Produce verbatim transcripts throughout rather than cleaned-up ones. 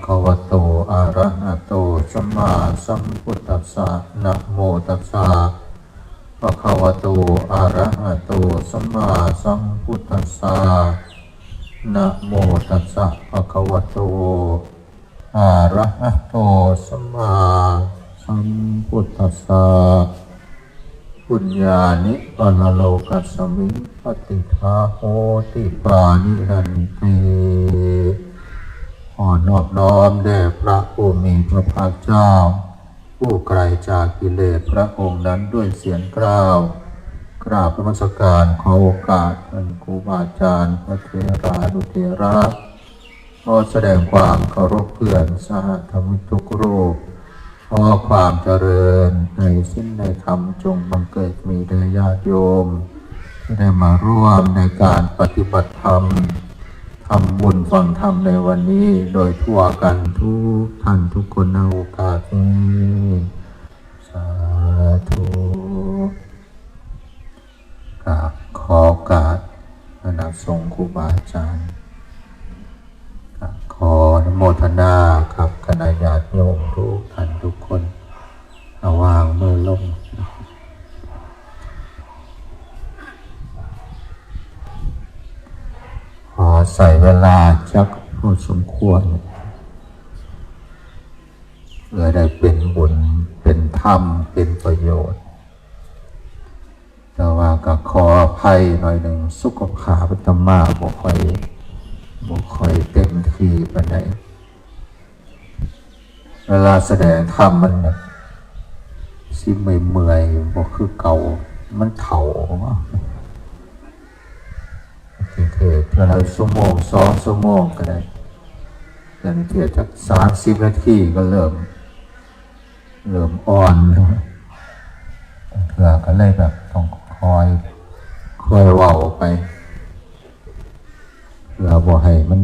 คะวะโต อะระหะโต สัมมาสัมพุทธัสสะ นะโมตัสสะ ภะคะวะโต อะระหะโต สัมมาสัมพุทธัสสะ นะโมตัสสะ ภะคะวะโต อะระหะโต สัมมาสัมพุทธัสสะ ปุญญานิ ปะระโลกัสสมิง ปะติฏฐาโหติ ปาณิดันติ ขอนอบน้อมแด่พระผู้มีพระภาคเจ้า ผู้ไกลจากกิเลสพระองค์นั้นด้วยเสียงกล่าว กราบนมัสการ ขอโอกาสท่านครูบาอาจารย์ พระเถรานุเถระ ขอแสดงความเคารพเพื่อนสหธรรมิกทุกรูป ขอความเจริญในศีลในธรรมจงบังเกิดมีแด่ญาติโยม ที่ได้มาร่วมในการปฏิบัติธรรม ทำบุญฟังธรรมในวันนี้โดยทั่วกันทุกท่านทุกคนในโอกาสนี้ สาธุ กราบขอโอกาสคณะสงฆ์ครูบาอาจารย์ กราบขออนุโมทนากับคณะญาติโยมทุกท่านทุกคน เอาวางมือลง ขอใส่เวลาจักพอสมควร เพื่อได้เป็นบุญ เป็นธรรม เป็นประโยชน์ แต่ว่าก็ขออภัยหน่อยหนึ่ง สุขภาพอาตมาบ่ค่อย บ่ค่อยเต็มที่ปานใด เวลาแสดงธรรมมันแบบสิเมื่อยๆ บ่คือเก่า มันเฒ่า สิเทศน์เทื่อละชั่วโมง สองชั่วโมงก็ได้ แต่เทศน์จักสามสิบนาทีก็เริ่ม เริ่มอ่อน เทื่อก็เลยแบบต้องคอย คอยเว้าไป เพื่อบ่ให้มัน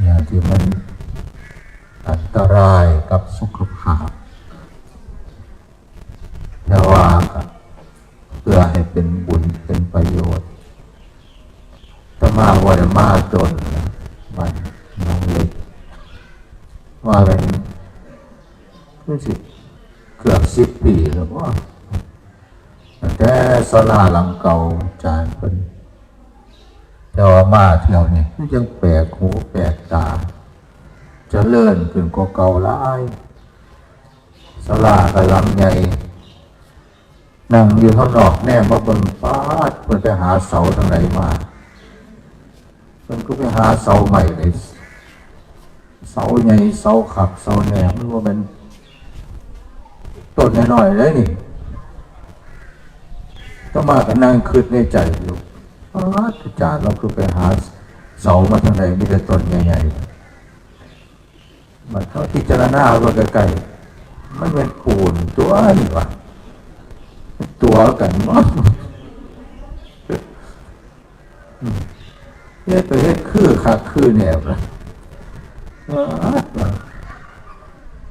อย่างที่มันอันตรายกับสุขภาพ แต่ว่าก็เพื่อให้เป็นบุญเป็นประโยชน์ อาตมาบ่ได้มาโดนนะ มันน้องเล็ก ว่าเป็น คือสิ เกือบสิบปีแล้วว่า ตั้งแต่ศาลาหลังเก่าอาจารย์เพิ่น แต่ว่ามาเที่ยวนี้ มันยังแปลกหูแปลกตา เจริญขึ้นกว่าเก่าหลาย ศาลาก็หลังใหญ่ นั่งอยู่ข้างนอกแนมมาเบิ่ง ป๊าด เพิ่นไปหาเสาทางไหนมา เพิ่นก็ไปหาเสาใหม่เลย เสาใหญ่ เสาคัก เสาแน่ มันบ่แม่นต้นน้อยๆ เด้นี่ อาตมาก็นั่งคิดในใจอยู่ ป๊าด อาจารย์เราคือไปหาเสามาทางไหน มีแต่ต้นใหญ่ๆ บัดเฮาพิจารณาเบิ่งใกล้ๆ มันแม่นปูนตัวนี่หว่า ตัวกันเนาะ อืม เฮ็ดไปเฮ็ดคือคักคือแน่ล่ะ เออ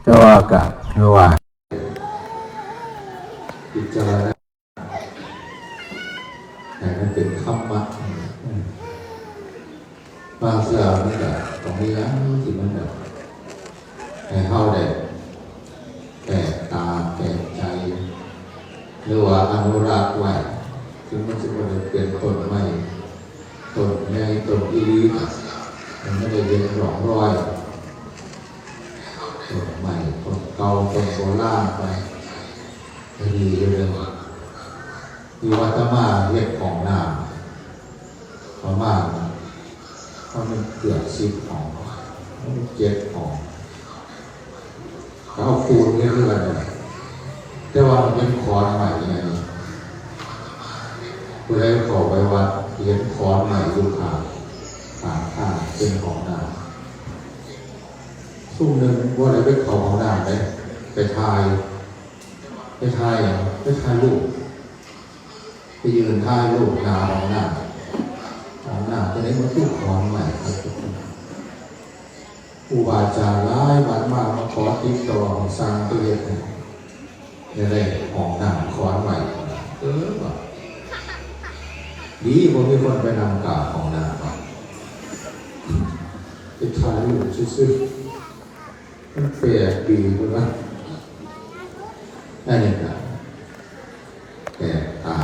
แต่ว่าก็คือว่า พิจารณา ให้มันเป็นธรรมะ บางเทื่อมันก็ต้องมีหยังที่มันแบบ ให้เฮาได้แปลกตาแปลกใจ หรือว่าอนุรักษ์ไว้ ถึงมันสิบ่ได้เป็นต้นไม้ ต้นใหญ่ ต้นอีหลี มันไม่ได้เห็นร่องรอย ต้นไม้ ต้นเก่า ต้นโบราณไป ก็ดีอยู่เด้อ ที่ว่าอาตมาเฮ็ดห้องน้ำ ประมาณ ประมาณเกือบสิบห้อง มันเจ็ดห้อง เขาปูนเฮ็ดคือกันนั่นแหละ แต่ว่ามันเป็นขอนไม้ไง ผู้ใดเข้าไปวัดเห็นขอนไม้อยู่ข้าง ข้างทางเป็นห้องน้ำ ซุมหนึ่งบ่ได้ไปเข้าห้องน้ำเด้ ไปถ่าย ไปถ่ายหยัง ไปถ่ายรูป ไปยืนถ่ายรูปหน้าห้องน้ำ ห้องน้ำจะได้มาทุกขอนไม้ครับ ครูบาอาจารย์หลายวัดมา มาขอติดต่อสั่งไปเฮ็ดให้ จะได้ห้องน้ำขอนไม้ เออว่ะ ดีบ่มีคนไปนั่งกราบห้องน้ำว่ะ ไปถ่ายรูปซื่อๆ มันแปลกดีเลยนะ อันนี้นะแปลกตา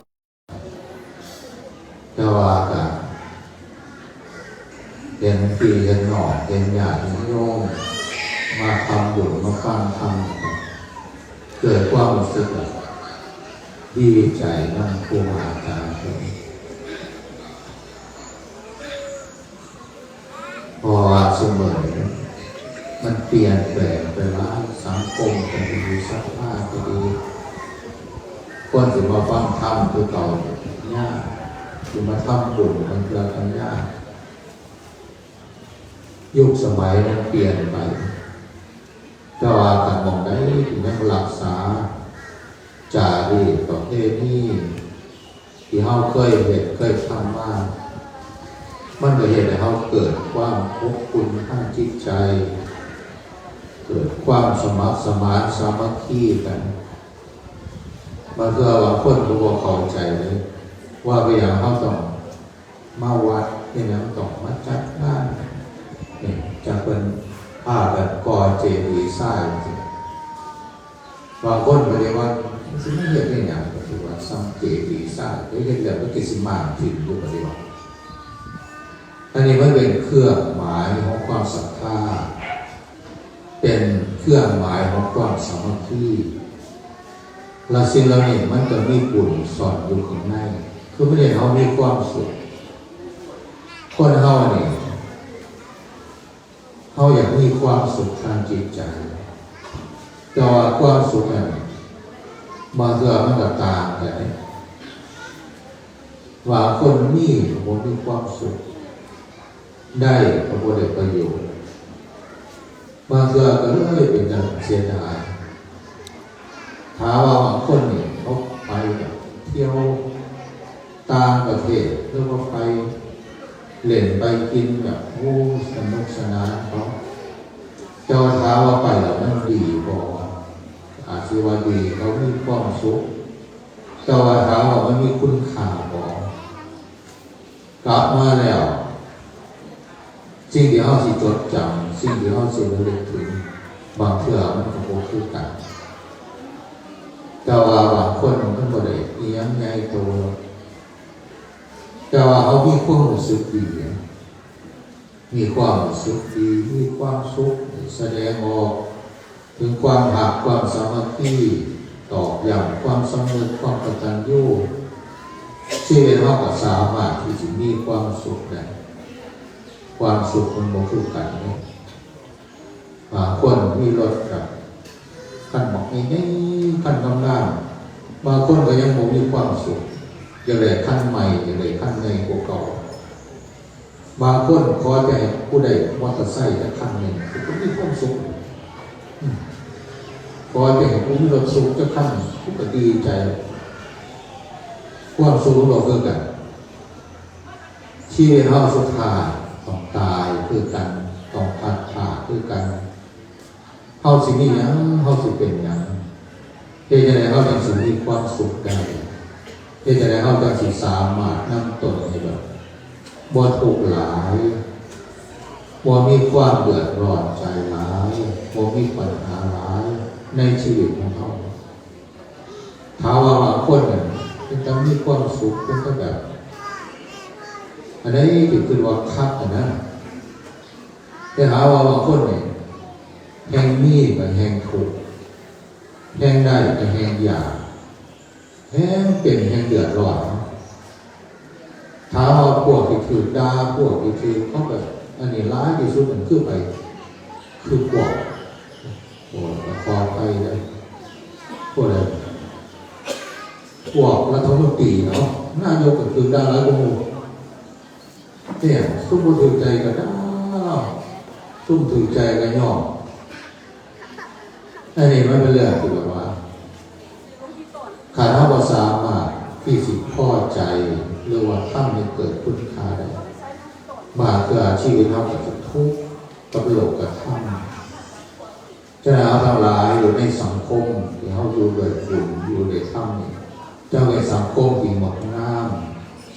แต่ว่าก็เห็นพี่เห็นน้องเห็นญาติเห็นโยม มาทำบุญมาฟังธรรม เกิดความรู้สึกว่าดีใจนำครูบาอาจารย์เพิ่น เพราะว่าซุมื้อนี้มันเปลี่ยนแปลงไปหลาย สังคมก็ดี ศรัทธาก็ดี คนสิมาฟังธรรมคือเก่ายาก สิมาทำบุญบางเทื่อก็ยาก ยุคสมัยมันเปลี่ยนไป แต่ว่าคันหม่องใดที่ยังรักษาจารีตประเพณีที่เฮาเคยเฮ็ดเคยทำมา มันก็เฮ็ดให้เฮาเกิดความอบอุ่นทางจิตใจ เกิดความสมัครสมานสามัคคีกัน บางเทื่อบางคนก็บ่เข้าใจเลย ว่าเป็นหยังเฮาต้องมาวัด เป็นหยังต้องมาจัดงาน นี่ จักเพิ่นพากันก่อเจดีย์ทรายจังซี้ บางคนก็เรียกว่า มันสิมาเฮ็ดเป็นหยัง ก็ถือว่าสร้างเจดีย์ทราย ไปเฮ็ดแล้วมันก็สิมางถิ่มอยู่ ก็เรียกว่า อันนี้มันเป็นเครื่องหมายของความศรัทธา เป็นเครื่องหมายของความสามัคคี และสิ่งเหล่านี้มันก็มีบุญซ่อนอยู่ข้างใน คือมันเฮ็ดให้เฮามีความสุข คนเฮานี่ เฮาอยากมีความสุขทางจิตใจ แต่ว่าความสุขนั้น บางเทื่อมันก็ต่างกันเด้ บางคนมีก็บ่มีความสุข ได้ก็บ่ได้ประโยชน์ บางเทื่อก็เลยเป็นตาเสียดาย ถ้าว่าบางคนนี่เขาไปแบบเที่ยวต่างประเทศ หรือว่าไปเล่นไปกินแบบ โอ้ สนุกสนานเขา แต่ว่าถามว่าไปแล้วมันดีบ่ อาจสิว่าดี เขามีความสุข แต่ว่าถามว่ามันมีคุณค่าบ่ กลับมาแล้ว สิ่งที่เฮาสิจดจำ สิ่งที่เฮาสิระลึกถึง บางเทื่อมันก็บ่คือกัน แต่ว่าบางคนมันบ่ได้อิหยังใหญ่โต แต่ว่าเฮามีความรู้สึกดี มีความรู้สึกดี มีความสุข แสดงออกถึงความฮัก ความสามัคคี ตอกย้ำความสำนึก ความกตัญญู ชีวิตเฮาก็สามารถที่สิมีความสุขได้ ความสุขมันบ่คือกันเด้ บางคนมีรถก็คันบักใหญ่ๆ คันงามๆ บางคนก็ยังบ่มีความสุข อยากได้คันใหม่ อยากได้คันใหญ่กว่าเก่า บางคนขอแต่ให้ผู้ได้มอเตอร์ไซค์จักคันหนึ่ง ก็มีความสุข อืม ขอแต่ให้ผู้มีรถสุขจักคัน ก็ดีใจ ความสุขมันบ่คือกัน ชีวิตเฮาสุดท้ายต้องตายคือกัน ต้องพลัดพรากคือกัน เฮาสิมีหยัง เฮาสิเป็นหยัง เฮ็ดจั่งใดเฮาจั่งสิมีความสุขได้ เฮ็ดจั่งใดเฮาจั่งสิสามารถนำตนให้แบบ บ่ทุกข์หลาย บ่มีความเดือดร้อนใจหลาย บ่มีปัญหาหลายในชีวิตของเฮา ถามว่าบางคนน่ะเป็นตามีความสุข เป็นตาแบบ อันใดที่คิดว่าคักอะนะ แต่หาว่าบางคนนี่แฮ่งมีก็แฮ่งทุกข์ แฮ่งได้ก็แฮ่งอยาก แฮ่งเป็นแฮ่งเดือดร้อน ถามว่าพวกที่ถืกด่า พวกที่ถืกเขาแบบ อันนี้ร้ายที่สุดมันคือไผ คือพวก โอ้ ขออภัยนะ พวกอะไร พวกรัฐมนตรีเนาะ นายกก็ถืกด่าหลายกว่าหมู่ เนี่ย ซุมบ่ถืกใจก็ด่า ซุมถืกใจก็ยอม อันนี้มันเป็นเรื่องที่แบบว่า คันเฮาบ่สามารถที่สิพอใจ หรือว่าทำให้เกิดคุณค่าได้ บางเทื่อชีวิตเฮาก็จะทุกข์กับโลกธรรม ฉะนั้นเฮาทั้งหลายอยู่ในสังคมที่เฮาอยู่ด้วยบุญ อยู่ด้วยธรรมนี่ จั่งเป็นสังคมที่งดงาม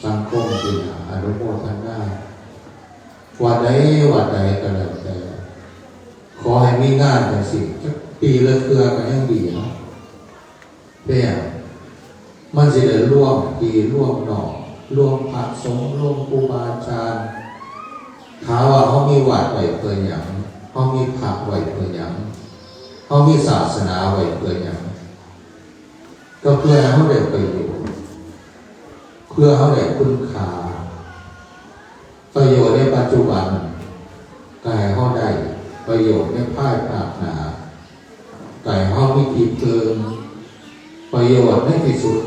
สังคมที่น่าอนุโมทนา วัดใดวัดใดก็แล้ว งานจังซี่ จักปีละเทื่อก็ยังดีเนาะ เป็นหยัง มันสิได้รวมพี่รวมน้อง รวมพระสงฆ์ รวมครูบาอาจารย์ ถามว่าเฮามีวัดไว้เพื่อหยัง เฮามีพระไว้เพื่อหยัง เฮามีศาสนาไว้เพื่อหยัง ก็เพื่อให้เฮาได้ประโยชน์ เพื่อให้เฮาได้คุณค่า ประโยชน์ในปัจจุบัน ก็ให้เฮาได้ ประโยชน์ในภายภาคหน้า ก็ให้เฮามีที่พึ่ง ประโยชน์ในที่สุด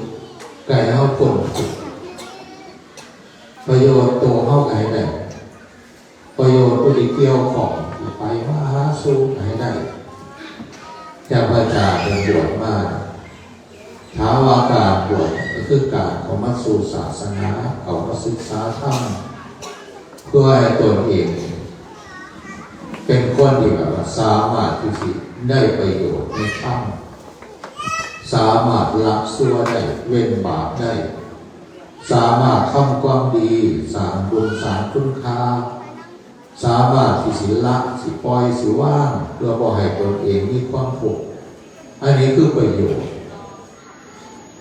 ก็ให้เฮาพ้นทุกข์ ประโยชน์ตัวเฮาก็ให้ได้ ประโยชน์ผู้ที่เกี่ยวข้อง ที่ไปมาหาสู่ก็ให้ได้ จากพระอาจารย์เพิ่นบวชมา ถามว่าการบวชก็คือการเข้ามาสู่ศาสนา เข้ามาศึกษาธรรม เพื่อให้ตนเอง เป็นคนที่แบบว่าสามารถที่สิได้ประโยชน์ในธรรม สามารถละชั่วได้ เว้นบาปได้ สามารถทำความดี สร้างบุญ สร้างคุณค่า สามารถที่สิละ สิปล่อย สิวาง เพื่อบ่ให้ตนเองมีความทุกข์ อันนี้คือประโยชน์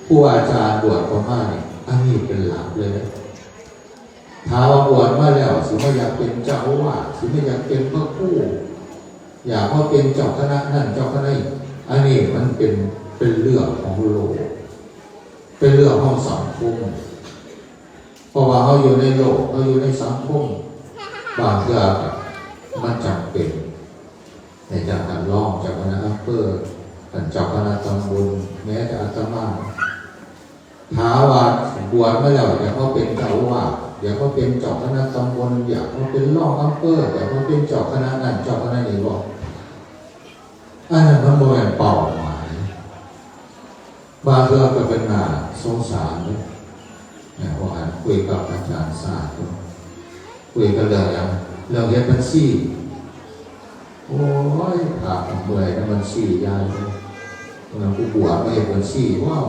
ครูอาจารย์บวชเข้ามานี่ อันนี้เป็นหลักเลยนะ ถามว่าบวชมาแล้ว สิมาอยากเป็นเจ้าอาวาส สิมาอยากเป็นพระครู อยากมาเป็นเจ้าคณะนั่นเจ้าคณะนี้ อันนี้มันเป็น เป็นเรื่องของโลก เป็นเรื่องของสังคม เพราะว่าเฮาอยู่ในโลก เฮาอยู่ในสังคม บางเทื่อมันจำเป็น ในจากท่านรองเจ้าคณะอำเภอ ท่านเจ้าคณะตำบล แม้แต่อาตมา ถามว่าบวชมาแล้ว อยากมาเป็นเจ้าอาวาส อยากมาเป็นเจ้าคณะตำบล อยากมาเป็นรองอำเภอ อยากมาเป็นเจ้าคณะนั่นเจ้าคณะนี้บ่ อันนั้นมันบ่แม่นเป้าหมาย บางเทื่อก็เป็นหน้าสงสารเด้ เนี่ย ว่าหันคุยกับอาจารย์ศาสตร์ คุยกันเรื่องหยัง เรื่องเฮ็ดบัญชี โอ้ย พระเมื่อยนำบัญชียายเลย เมื่อกูบวชมาเฮ็ดบัญชี ว้าว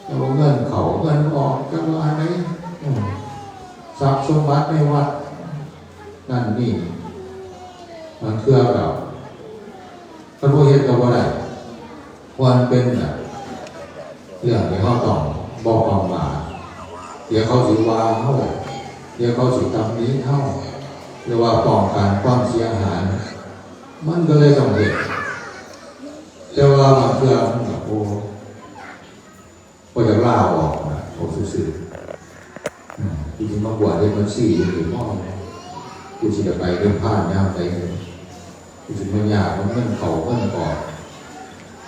แล้วเงินเข้าเงินออก จักว่าอันไหน อืม ทรัพย์สมบัติในวัด นั่นนี่ มันเทื่อเก่า คันบ่เฮ็ดก็บ่ได้ ควรเป็นน่ะ เรื่องที่เฮาต้องบ่ประมาท เดี๋ยวเขาสิว่าเฮา เดี๋ยวเขาสิตำหนิเฮา หรือว่าป้องกันความเสียหาย มันก็เลยต้องเฮ็ด แต่ว่าบางเทื่อมันก็ โอ้ บ่อยากลาออกนะ เอาซื่อๆ อืม กูสิมาบวชเฮ็ดบัญชีอยู่นี่ มอง กูสิได้ไปนิพพานยามใด กูสิมายากนำเงินเข้าเงินออก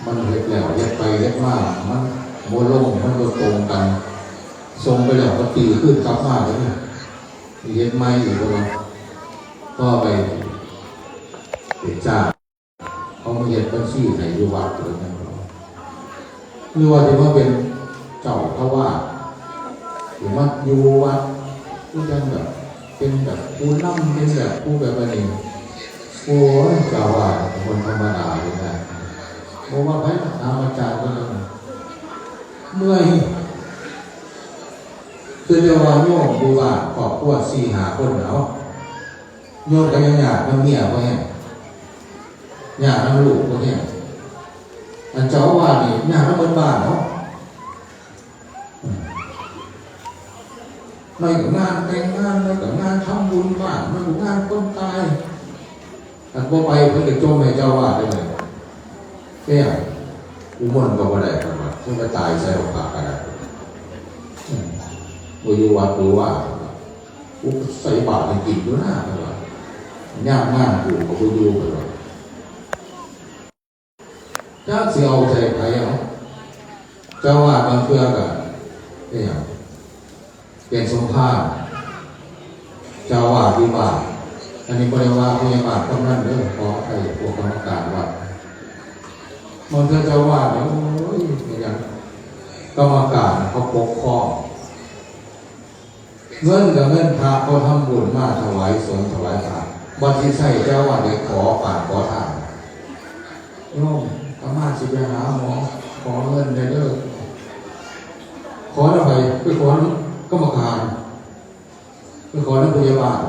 มันเฮ็ดแล้วเฮ็ดไปเฮ็ดมา มันบ่ลง มันบ่ตรงกัน ส่งไปแล้วก็ตีคืนกลับมาเลยนะ เฮ็ดใหม่อีกแล้ว ต่อไปเป็นจ้าง เขามาเฮ็ดบัญชีให้อยู่วัดหรือหยังบ่ หรือว่าสิมาเป็นเจ้าอาวาส สิมาอยู่วัด คือจั่งแบบ เป็นแบบผู้นำ เป็นแบบผู้แบบอันนี้ โอ้ย เจ้าอาวาสเป็นคนธรรมดาเลยนะ บ่ว่าไผถามอาจารย์เพิ่น เมื่อย คือเรียกว่าโยมอยู่บ้านครอบครัวสี่ห้าคนเนาะ โยมก็ยังยากนำเมียบ่แฮง ยากนำลูกบ่แฮง อันเจ้าอาวาสนี่ยากนำเบิดบ้านเนาะ อืม ไม่ก็งานแต่งงาน ไม่ก็งานทำบุญบ้าน ไม่ก็งานคนตาย อันบ่ไปเพิ่นก็จ่มให้เจ้าอาวาสได้เลย เป็นหยัง กูม่วนก็บ่ได้ เพิ่นว่า เพิ่นก็ตายใส่โรงพยาบาลก็ได้ อืม บ่อยู่วัดอยู่ว่า กูใส่บาตรให้กินอยู่นะ เพิ่นว่า ยามงานกูก็บ่อยู่ เพิ่นว่า จักสิเอาใจไผเอา เจ้าอาวาสบางเทื่อก็เป็นหยัง เป็นสงคราม เจ้าอาวาสอยู่บ้าน อันนี้บ่ได้ว่าผู้ใหญ่บ้านคนนั้นเด้อ ขออภัยพวกกรรมการวัด บางเทื่อเจ้าอาวาสเนี่ย โอ้ย เป็นหยัง กรรมการเขาปกครอง เงินก็เงินพระเขาทำบุญมาถวายสงฆ์ถวายทาน บัดสิใช้เจ้าอาวาสได้ขอปานขอทาน โยม อาตมาสิไปหาหมอ ขอเงินแหน่เด้อ ขอนำไผ ไปขอนำกรรมการ ไปขอนำพยาบาล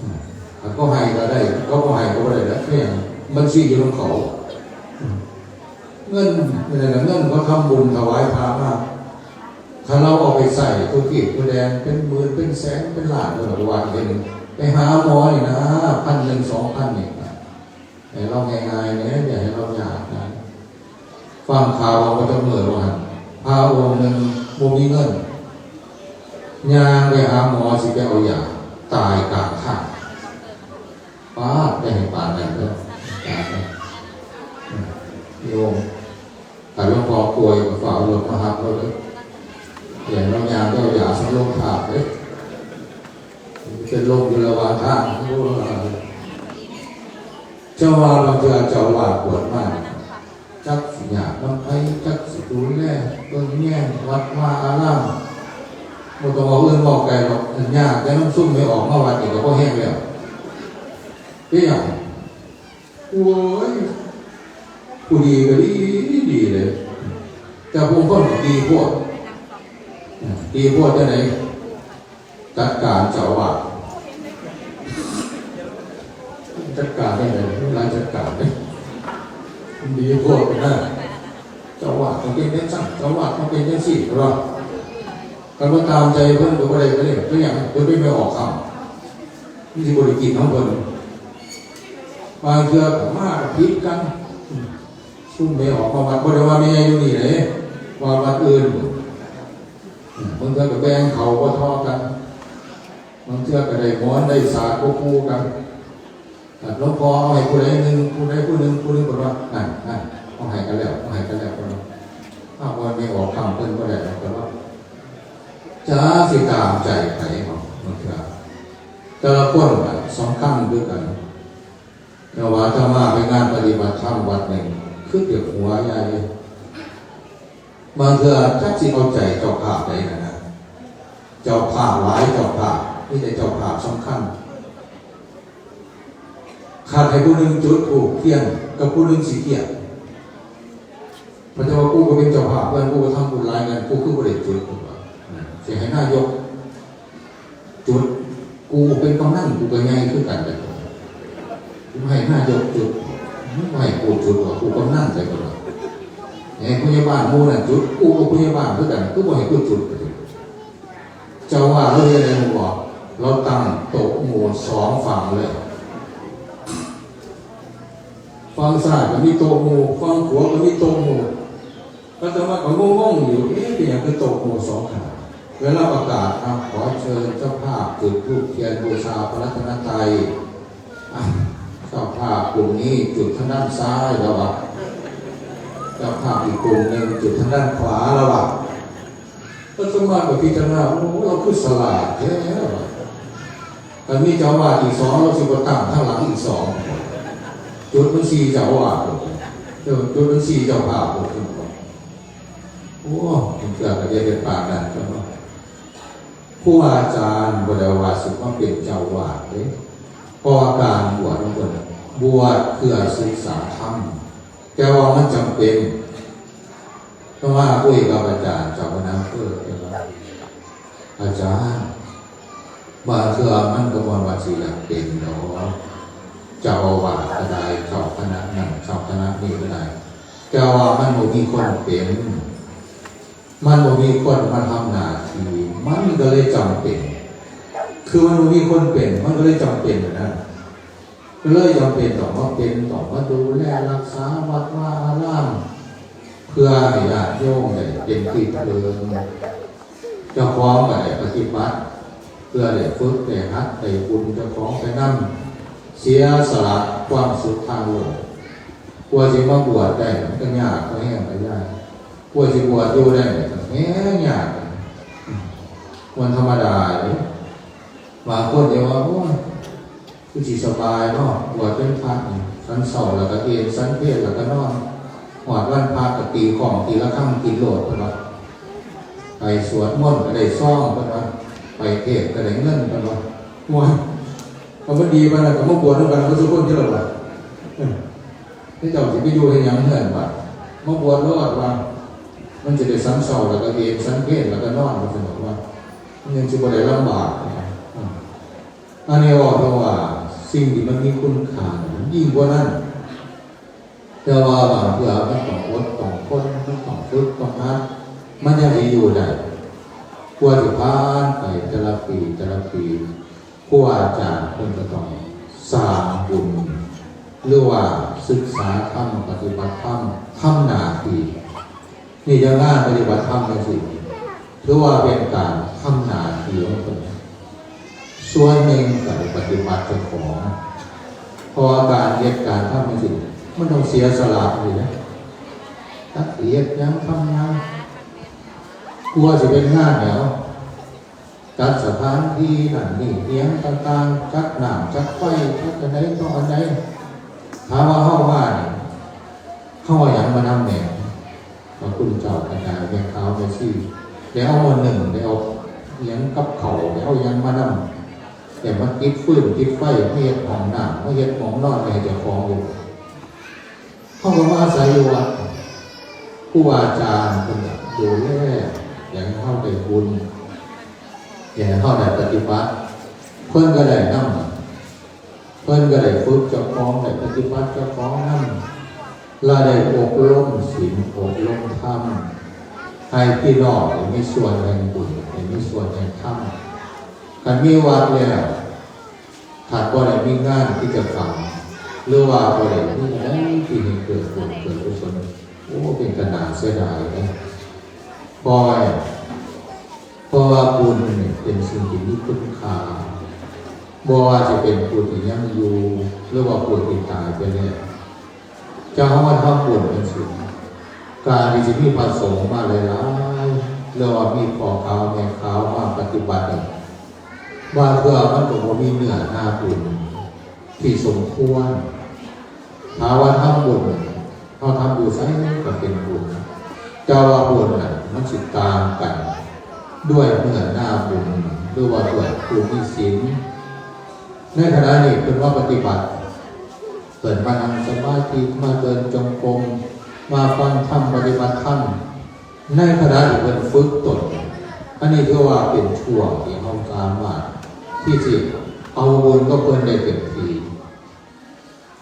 อืม คันเขาให้ก็ได้ เขาบ่ให้ก็บ่ได้เด้อ เนี่ยบัญชีอยู่ของเขา เงินอะไรนะ เงินเขาทำบุญถวายพระมา ถ้าเราเอาไปใส่ธุรกิจธุรแดงเป็นหมื่นเป็นแสนเป็นล้านก็ระวังเป็นไปหาหมอนี่นะ พันหนึ่งสองพันนี่นะ ให้เราง่ายๆเนี่ยอย่าให้เรายากนะ ฟังข่าวเอามาจากเมืองว่าหั่น พระองค์หนึ่งบ่มีเงิน ย่างไปหาหมอสิไปเอายา ตายกลางทาง ป้าดได้ให้ปานนั้นเด้อ ตายแล้ว โยม ถ้าหลวงพ่อป่วยก็ฝากเอารถมารับเราเด้อ อย่าให้เราย่างไปเอายาสักโรงทานเด้อ เป็นลมอยู่ระหว่างทาง เจ้าว่าบางเทื่อเจ้าว่าปวดมาก จักสิยากนำไผ จักสิดูแลเบิ่งแยงวัดวาอาราม บ่ต้องเอาเอิ้นเว้าไกลหรอก อันยากแต่นำซุมแม่ออกมาวัดนี่ก็บ่แฮงแล้ว เป็นหยัง โอ้ย ผู้ดีก็ดี ดีเลย แต่ผู้คนก็ดีโพด ดีโพดจังได๋ จัดการเจ้าอาวาส จัดการได้เลย เวลาจัดการเนี่ย ดีโพดนะ เจ้าอาวาสต้องเป็นจังซั่น เจ้าอาวาสต้องเป็นจังซี่ เห็นบ่ คันบ่ตามใจเพิ่นก็บ่ได้ ก็ได้ เป็นหยัง เพิ่นเป็นแม่ออกคำ มันสิบ่ได้กินของเพิ่น บางเทื่อก็มาก็ผิดกัน ซุมแม่ออกมาวัด บ่ได้ว่าแม่อยู่นี่เด้ ว่าวัดอื่น บางเทื่อก็แบ่งเขาบ่เท่ากัน บางเทื่อก็ได้หมอนได้สาดบ่คู่กัน หลวงพ่อเอาให้ผู้ใดหนึ่ง ผู้ใดผู้หนึ่ง ผู้หนึ่ง เพิ่นว่า นั่น นั่น เอาให้กันแล้ว เอาให้กันแล้ว เพิ่นว่า ถ้าบ่แม่ออกคำเพิ่นบ่ได้ดอก เพิ่นว่า จะสิตามใจไผเนาะ บางเทื่อ แต่ละคนน่ะสำคัญคือกัน แต่ว่าอาตมาไปงานปฏิบัติธรรมวัดหนึ่ง คือเจ็บหัวใหญ่ บางเทื่อจักสิเอาใจเจ้าภาพใดนั่นนะ เจ้าภาพหลายเจ้าภาพ มีแต่เจ้าภาพสำคัญ คัดให้ผู้หนึ่งจุดธูปเทียน กับผู้หนึ่งสิเทียน พระเจ้าว่า กูก็เป็นเจ้าภาพเพิ่น กูก็ทำบุญหลายงาน กูคือบ่ได้จุด กูว่า สิให้นายกจุด กูเป็นกำนัน กูก็ใหญ่คือกัน แต่กูให้นายกจุด มึงบ่ให้กูจุดว่า กูกำนัน แต่กูว่า ให้ผู้ใหญ่บ้านหมู่นั่นจุด กูก็ผู้ใหญ่บ้านคือกัน กูบ่ให้กูจุด เจ้าว่าเราเฮ็ดหยังบ่ เราตั้งโต๊ะหมู่สองฝั่งเลย ฝั่งซ้ายก็มีโต๊ะหมู่ ฝั่งขวาก็มีโต๊ะหมู่ อาตมาก็งงๆอยู่ เอ๊ะ เป็นหยังคือโต๊ะหมู่สองข้าง เวลาประกาศ อ่ะ ขอเชิญเจ้าภาพจุดธูปเทียนบูชาพระรัตนตรัย อ่ะ เจ้าภาพกลุ่มนี้จุดทางด้านซ้ายแล้ววะ เจ้าภาพอีกกลุ่มหนึ่งจุดทางด้านขวาแล้ววะ อาตมาก็พิจารณา โอ้ เราคือสลาดแท้วะ ถ้ามีเจ้าอาวาสอีกสอง เราสิบ่ตั้งข้างหลังอีกสอง จุดมันสี่เจ้าอาวาส จุดมันสี่เจ้าภาพ โอ้ มันเกิดกับเด็กปานนั้นก็เนาะ ครูอาจารย์บ่ได้ว่าสิมาเป็นเจ้าอาวาสเด้ เพราะว่าการบวชของเพิ่นน่ะ บวชเพื่อศึกษาธรรม แต่ว่ามันจำเป็น ต้องมาคุยกับอาจารย์เจ้าคณะอำเภอ เพิ่นว่า อาจารย์ บางเทื่อมันก็บ่ว่าสิอยากเป็นดอก เจ้าอาวาสก็ได้ เจ้าคณะนั่น เจ้าคณะนี้ก็ได้ แต่ว่ามันบ่มีคนเป็น มันบ่มีคนมาทำหน้าที่ มันก็เลยจำเป็น คือมันบ่มีคนเป็น มันก็เลยจำเป็นนะ ก็เลยจำเป็นต้องมาเป็น ต้องมาดูแลรักษาวัดวาอาราม เพื่อให้ญาติโยมได้เป็นที่พึ่ง เจ้าของก็ได้ปฏิบัติ เพื่อได้ฝึกได้หัดได้บุญเจ้าของไปนำ เสียสละความสุขทางโลก กว่าสิมาบวชได้มันก็ยากก็แฮงก็ยาก กว่าสิบวชอยู่ได้ก็แฮงยาก มันธรรมดาเด้ บางคนเดี๋ยวว่า โอ้ย คือสิสบายเนาะ บวชเป็นพระนี่ ฉันเช้าแล้วก็เอน ฉันเพลแล้วก็นอน ฮอดวันพระก็ตีฆ้องตีระฆังกินโลด เพิ่นว่า ไปสวดมนต์ก็ได้ซอง เพิ่นว่า ไปเทศน์ก็ได้เงิน เพิ่นว่า โอ้ย ก็บ่ดีปานนั้นก็มาบวชนำกันเบิดซุคนติล่ะวะ เออ เขาเจ้าสิไปอยู่เฮ็ดหยังเฮือนบัด มาบวชโลดว่า มันสิได้ฉันเช้าแล้วก็เอน ฉันเพลแล้วก็นอน ว่าซั่นดอกว่า มันยังสิบ่ได้ลำบาก อืม อันนี้เว้าเรื่องว่า สิ่งที่มันมีคุณค่ามันยิ่งกว่านั้น แต่ว่าบางเทื่อมันต้องอดต้องทน มันต้องฝึกต้องหัด มันยังสิอยู่ได้ กว่าสิผ่านไปแต่ละปีแต่ละปี ครูอาจารย์เพิ่นก็ต้องสร้างบุญ หรือว่าศึกษาธรรม ปฏิบัติธรรม ทำหน้าที่ นี่จั่งงานปฏิบัติธรรมจั่งซี้ ถือว่าเป็นการทำหน้าที่ของเพิ่น ส่วนหนึ่งก็ได้ปฏิบัติเจ้าของ เพราะว่าการเฮ็ดการทำจั่งซี้ มันต้องเสียสละอยู่นะ จักสิเฮ็ดหยังทำหยัง กลัวสิเป็นงานแนว จัดสถานที่นั่นนี่ อิหยังต่างๆ จัดน้ำจัดไฟ จัดอันใดต่ออันใด ถามว่าเฮามานี่ เฮาเอาหยังมานำแหน่ พระคุณเจ้าก็ได้ แม่ขาวแม่ชี ได้เอาหม้อนึ่ง ได้เอาอิหยังกับข้าว ได้เอาหยังมานำ ได้มาติดฟืนติดไฟ มาเฮ็ดห้องน้ำ มาเฮ็ดห้องนอนไว้ให้เจ้าของอยู่ เฮาก็มาอาศัยอยู่วัด ครูบาอาจารย์เพิ่นก็ดูแล อยากให้เฮาได้บุญ อยากให้เฮาได้ปฏิบัติ เพิ่นก็ได้นำ เพิ่นก็ได้ฝึกเจ้าของ ได้ปฏิบัติเจ้าของนำ และได้อบรมศีล อบรมธรรม ให้พี่น้องได้มีส่วนแห่งบุญ ได้มีส่วนแห่งธรรม คันมีวัดแล้ว ถ้าบ่ได้มีงานกิจกรรม หรือว่าบ่ได้มีอะไรที่ให้เกิดบุญเกิดกุศล โอ้ เป็นตาหน้าเสียดายนะ เพราะว่า เพราะว่าบุญนี่เป็นสิ่งที่มีคุณค่า บ่ว่าจะเป็นผู้ที่ยังอยู่ หรือว่าผู้ที่ตายไปแล้ว เจ้าเฮามาทำบุญจั่งซี้ การที่สิมีพระสงฆ์มาหลายๆ หรือว่ามีพ่อขาวแม่ขาวมาปฏิบัตินี่ บางเทื่อมันก็บ่มีเนื้อนาบุญที่สมควร ถ้าว่าทำบุญ เฮาทำอยู่ไสก็เป็นบุญ แต่ว่าบุญน่ะมันสิต่างกัน ด้วยเนื้อนาบุญ หรือว่าด้วยผู้มีศีล ในขณะนี้เพิ่นมาปฏิบัติ เพิ่นมานั่งสมาธิ มาเดินจงกรม มาฟังธรรม ปฏิบัติธรรม ในขณะที่เพิ่นฝึกตน อันนี้ถือว่าเป็นช่วงที่เฮาสามารถที่สิเอาบุญกับเพิ่นได้เต็มที่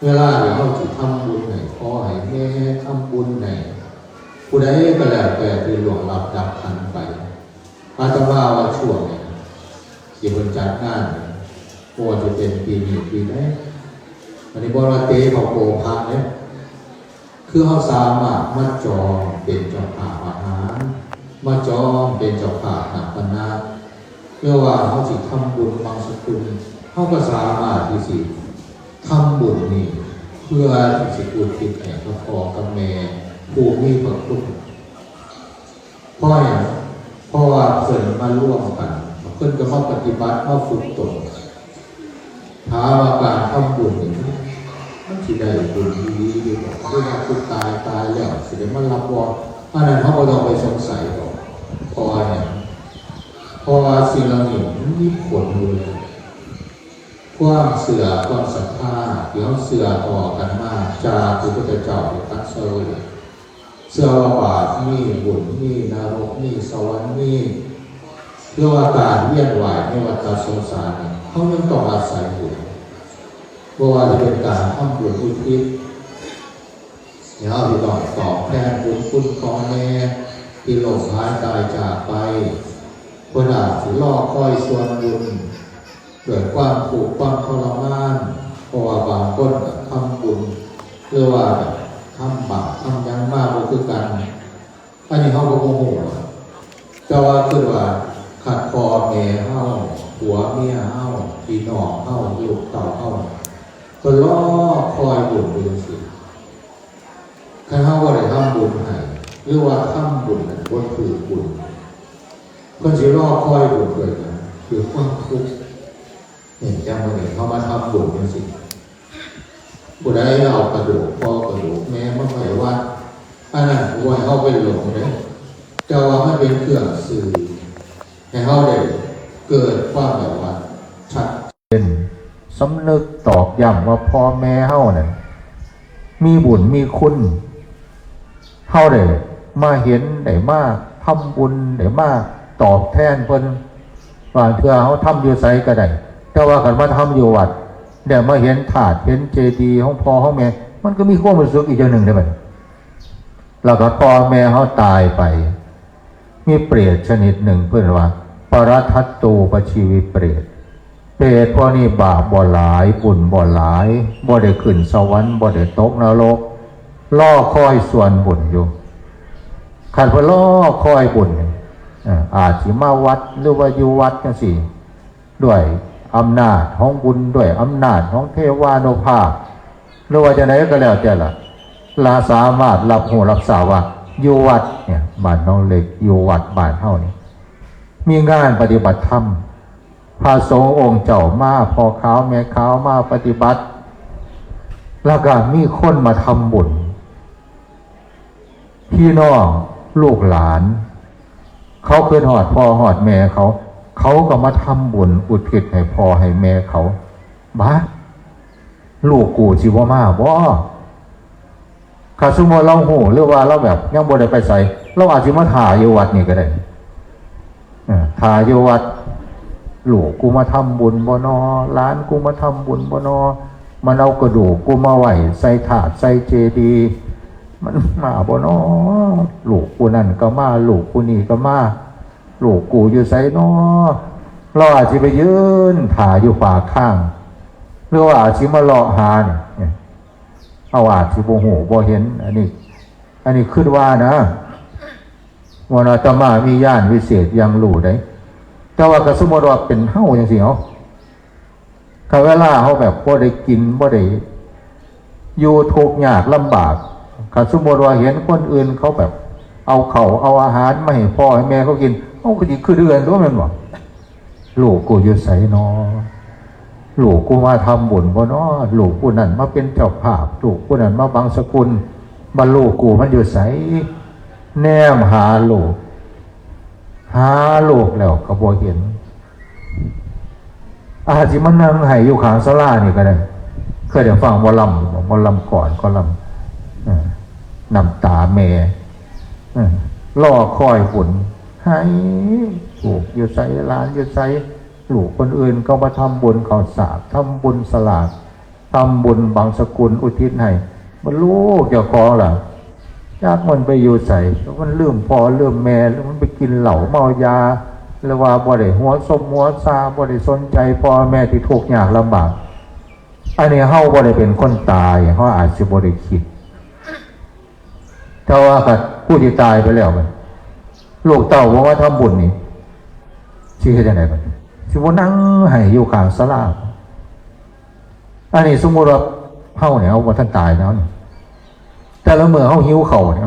เวลาที่เฮาสิทำบุญให้พ่อให้แม่ ทำบุญให้ผู้ใดก็แล้วแต่ที่ล่วงลับดับขันไป อาตมาว่าช่วงนี้ที่เพิ่นจัดงาน บ่ว่าจะเป็นปีนี้ปีใด อันนี้บ่ว่าเตะเข้าโกพระเด้ คือเฮาสามารถมาจองเป็นเจ้าภาพอาหาร มาจองเป็นเจ้าภาพน้ำปานะ เพื่อว่าเฮาสิทำบุญบังสกุล เฮาก็สามารถที่สิทำบุญนี่ เพื่อที่สิอุทิศให้กับพ่อกับแม่ผู้มีพระคุณ เพราะหยัง เพราะว่าเพิ่นมาร่วมกัน เพิ่นก็มาปฏิบัติ มาฝึกตน ถามว่าการทำบุญนี่ มันสิได้บุญอีหลีอยู่บ่ หรือว่าผู้ตายตายแล้วสิได้มารับบ่ อันนั้นเฮาบ่ต้องไปสงสัยดอก เพราะว่าหยัง เพราะว่าสิ่งเหล่านี้มันมีผลอยู่แล้ว ความเชื่อ ความศรัทธาที่เฮาเชื่อต่อกันมาจากพระพุทธเจ้าได้ตรัสรู้ เชื่อว่าบาปมี บุญมี นรกมี สวรรค์มี เชื่อว่าการเวียนว่ายในวัฏสงสารนี่ เฮายังต้องอาศัยบุญ บ่ว่าจะเป็นการทำบุญอุทิศ เฮาสิต้องตอบแทนบุญคุณพ่อแม่ที่ล้มหายตายจากไป เพิ่นอาจสิรอคอยส่วนบุญด้วยความทุกข์ความทรมาน เพราะว่าบางคนก็ทำบุญ หรือว่าทำบาปทำหยังมาบ่คือกัน อันนี้เฮาก็บ่ฮู้หรอก แต่ว่าคือว่าคันพ่อแม่เฮา ผัวเมียเฮา พี่น้องเฮา ลูกเต้าเฮา เพิ่นรอคอยบุญอยู่จั่งซี้ คันเฮาบ่ได้ทำบุญให้ หรือว่าทำบุญนั้นบ่ถืกบุญ เพิ่นสิรอคอยบุญด้วยหยัง ด้วยความทุกข์ นี่ จั่งมื้อนี้เฮามาทำบุญจั่งซี้ ผู้ใดเอากระดูกพ่อกระดูกแม่มาไว้วัด อันนั้นบ่ให้เฮาไปหลงเด้ แต่ว่ามันเป็นเครื่องสื่อ ให้เฮาได้เกิดความแบบว่าชัดเจน สำนึกตอกย้ำว่าพ่อแม่เฮานั่นมีบุญมีคุณ เฮาได้มาเห็น ได้มาทำบุญ ได้มาตอบแทนเพิ่น บางเทื่อเฮาทำอยู่ไสก็ได้ แต่ว่าคันมาทำอยู่วัด แต่มาเห็นธาตุเห็นเจดีย์ของพ่อของแม่ มันก็มีความรู้สึกอีกอย่างหนึ่งได้บัดนี้ แล้วก็พ่อแม่เขาตายไป มีเปรตชนิดหนึ่งเพิ่นว่า ปรทัตตูปชีวิเปรต เปรตพวกนี้บาปบ่หลาย บุญบ่หลาย บ่ได้ขึ้นสวรรค์ บ่ได้ตกนรก รอคอยส่วนบุญอยู่ คันเพิ่นรอคอยบุญนี่ เอ่อ อาจสิมาวัดหรือว่าอยู่วัดจังซี่ ด้วยอำนาจของบุญ ด้วยอำนาจของเทวานุภาพ หรือว่าจังใดก็แล้วแต่ละ ลาสามารถรับรู้รับทราบว่าอยู่วัดเนี่ย บ้านหนองเหล็ก อยู่วัดบ้านเฮานี่ มีงานปฏิบัติธรรม พระสงฆ์องค์เจ้ามา พ่อขาวแม่ขาวมาปฏิบัติ แล้วก็มีคนมาทำบุญ พี่น้องลูกหลาน เขาคิดฮอดพ่อฮอดแม่เขา เขาก็มาทำบุญอุทิศให้พ่อให้แม่เขา บ้า ลูกกูสิบ่มาบ่ ถ้าสมมุติเราฮู้ หรือว่าเราแบบยังบ่ได้ไปไส เราอาจสิมาถ่าอยู่วัดนี่ก็ได้ เออ ถ่าอยู่วัด ลูกกูมาทำบุญบ่นอ หลานกูมาทำบุญบ่นอ มันเอากระดูกกูมาไว้ใส่ธาตุใส่เจดีย์ มันมาบ่นอ ลูกกูนั่นก็มา ลูกกูนี่ก็มา ลูกกูอยู่ไสนอ เราอาจสิไปยืนถ่าอยู่ปากทาง หรือว่าอาจสิมาเลาะหานี่ เนี่ย เอาอาจสิบ่ฮู้บ่เห็น อันนี้ อันนี้คิดว่านะ ว่าอาตมามีญาณวิเศษอย่างรู้ได้ แต่ว่าก็สมมติว่าเป็นเฮาจังซี่ เฮา ถ้าเวลาเฮาแบบบ่ได้กิน บ่ได้อยู่ทุกข์ยากลำบาก ถ้าสมมติว่าเห็นคนอื่นเขาแบบ เอาข้าวเอาอาหารมาให้พ่อให้แม่เขากิน เฮาก็สิคิดเอือนตัวแม่นบ่ ลูกกูอยู่ไสนอ ลูกกูมาทำบุญบ่นอ ลูกผู้นั้นมาเป็นเจ้าภาพ ลูกผู้นั้นมาบังสกุล บ่าลูกกูมันอยู่ไส แนมหาลูก หาลูกแล้วก็บ่เห็น อาจสิมานั่งไห้อยู่ข้างศาลานี่ก็ได้ เคยได้ฟังหมอลำบ่ หมอลำก่อนก็ลำ เออ น้ำตาแม่ เออ รอคอยบุญ ไห้ ลูกอยู่ไส หลานอยู่ไส ลูกคนอื่นเขามาทำบุญข้าวสาก ทำบุญสลาก ทำบุญบังสกุลอุทิศให้ บ่าลูกเจ้าของล่ะ จักมันไปอยู่ไส มันลืมพ่อลืมแม่ หรือมันไปกินเหล้าเมายา หรือว่าบ่ได้หัวซมหัวซา บ่ได้สนใจพ่อแม่ที่ทุกข์ยากลำบาก อันนี้เฮาบ่ได้เป็นคนตาย เฮาอาจสิบ่ได้คิด แต่ว่าคันผู้ที่ตายไปแล้วบัด ลูกเต้าบ่มาทำบุญนี่ สิเฮ็ดจั่งใดบัด สิบ่นั่งไห้อยู่ข้างศาลา อันนี้สมมุติว่าเฮาเนี่ย เฮาบ่ทันตายแล้วนี่ แต่ละมื้อเฮาหิวข้าวเนี่ย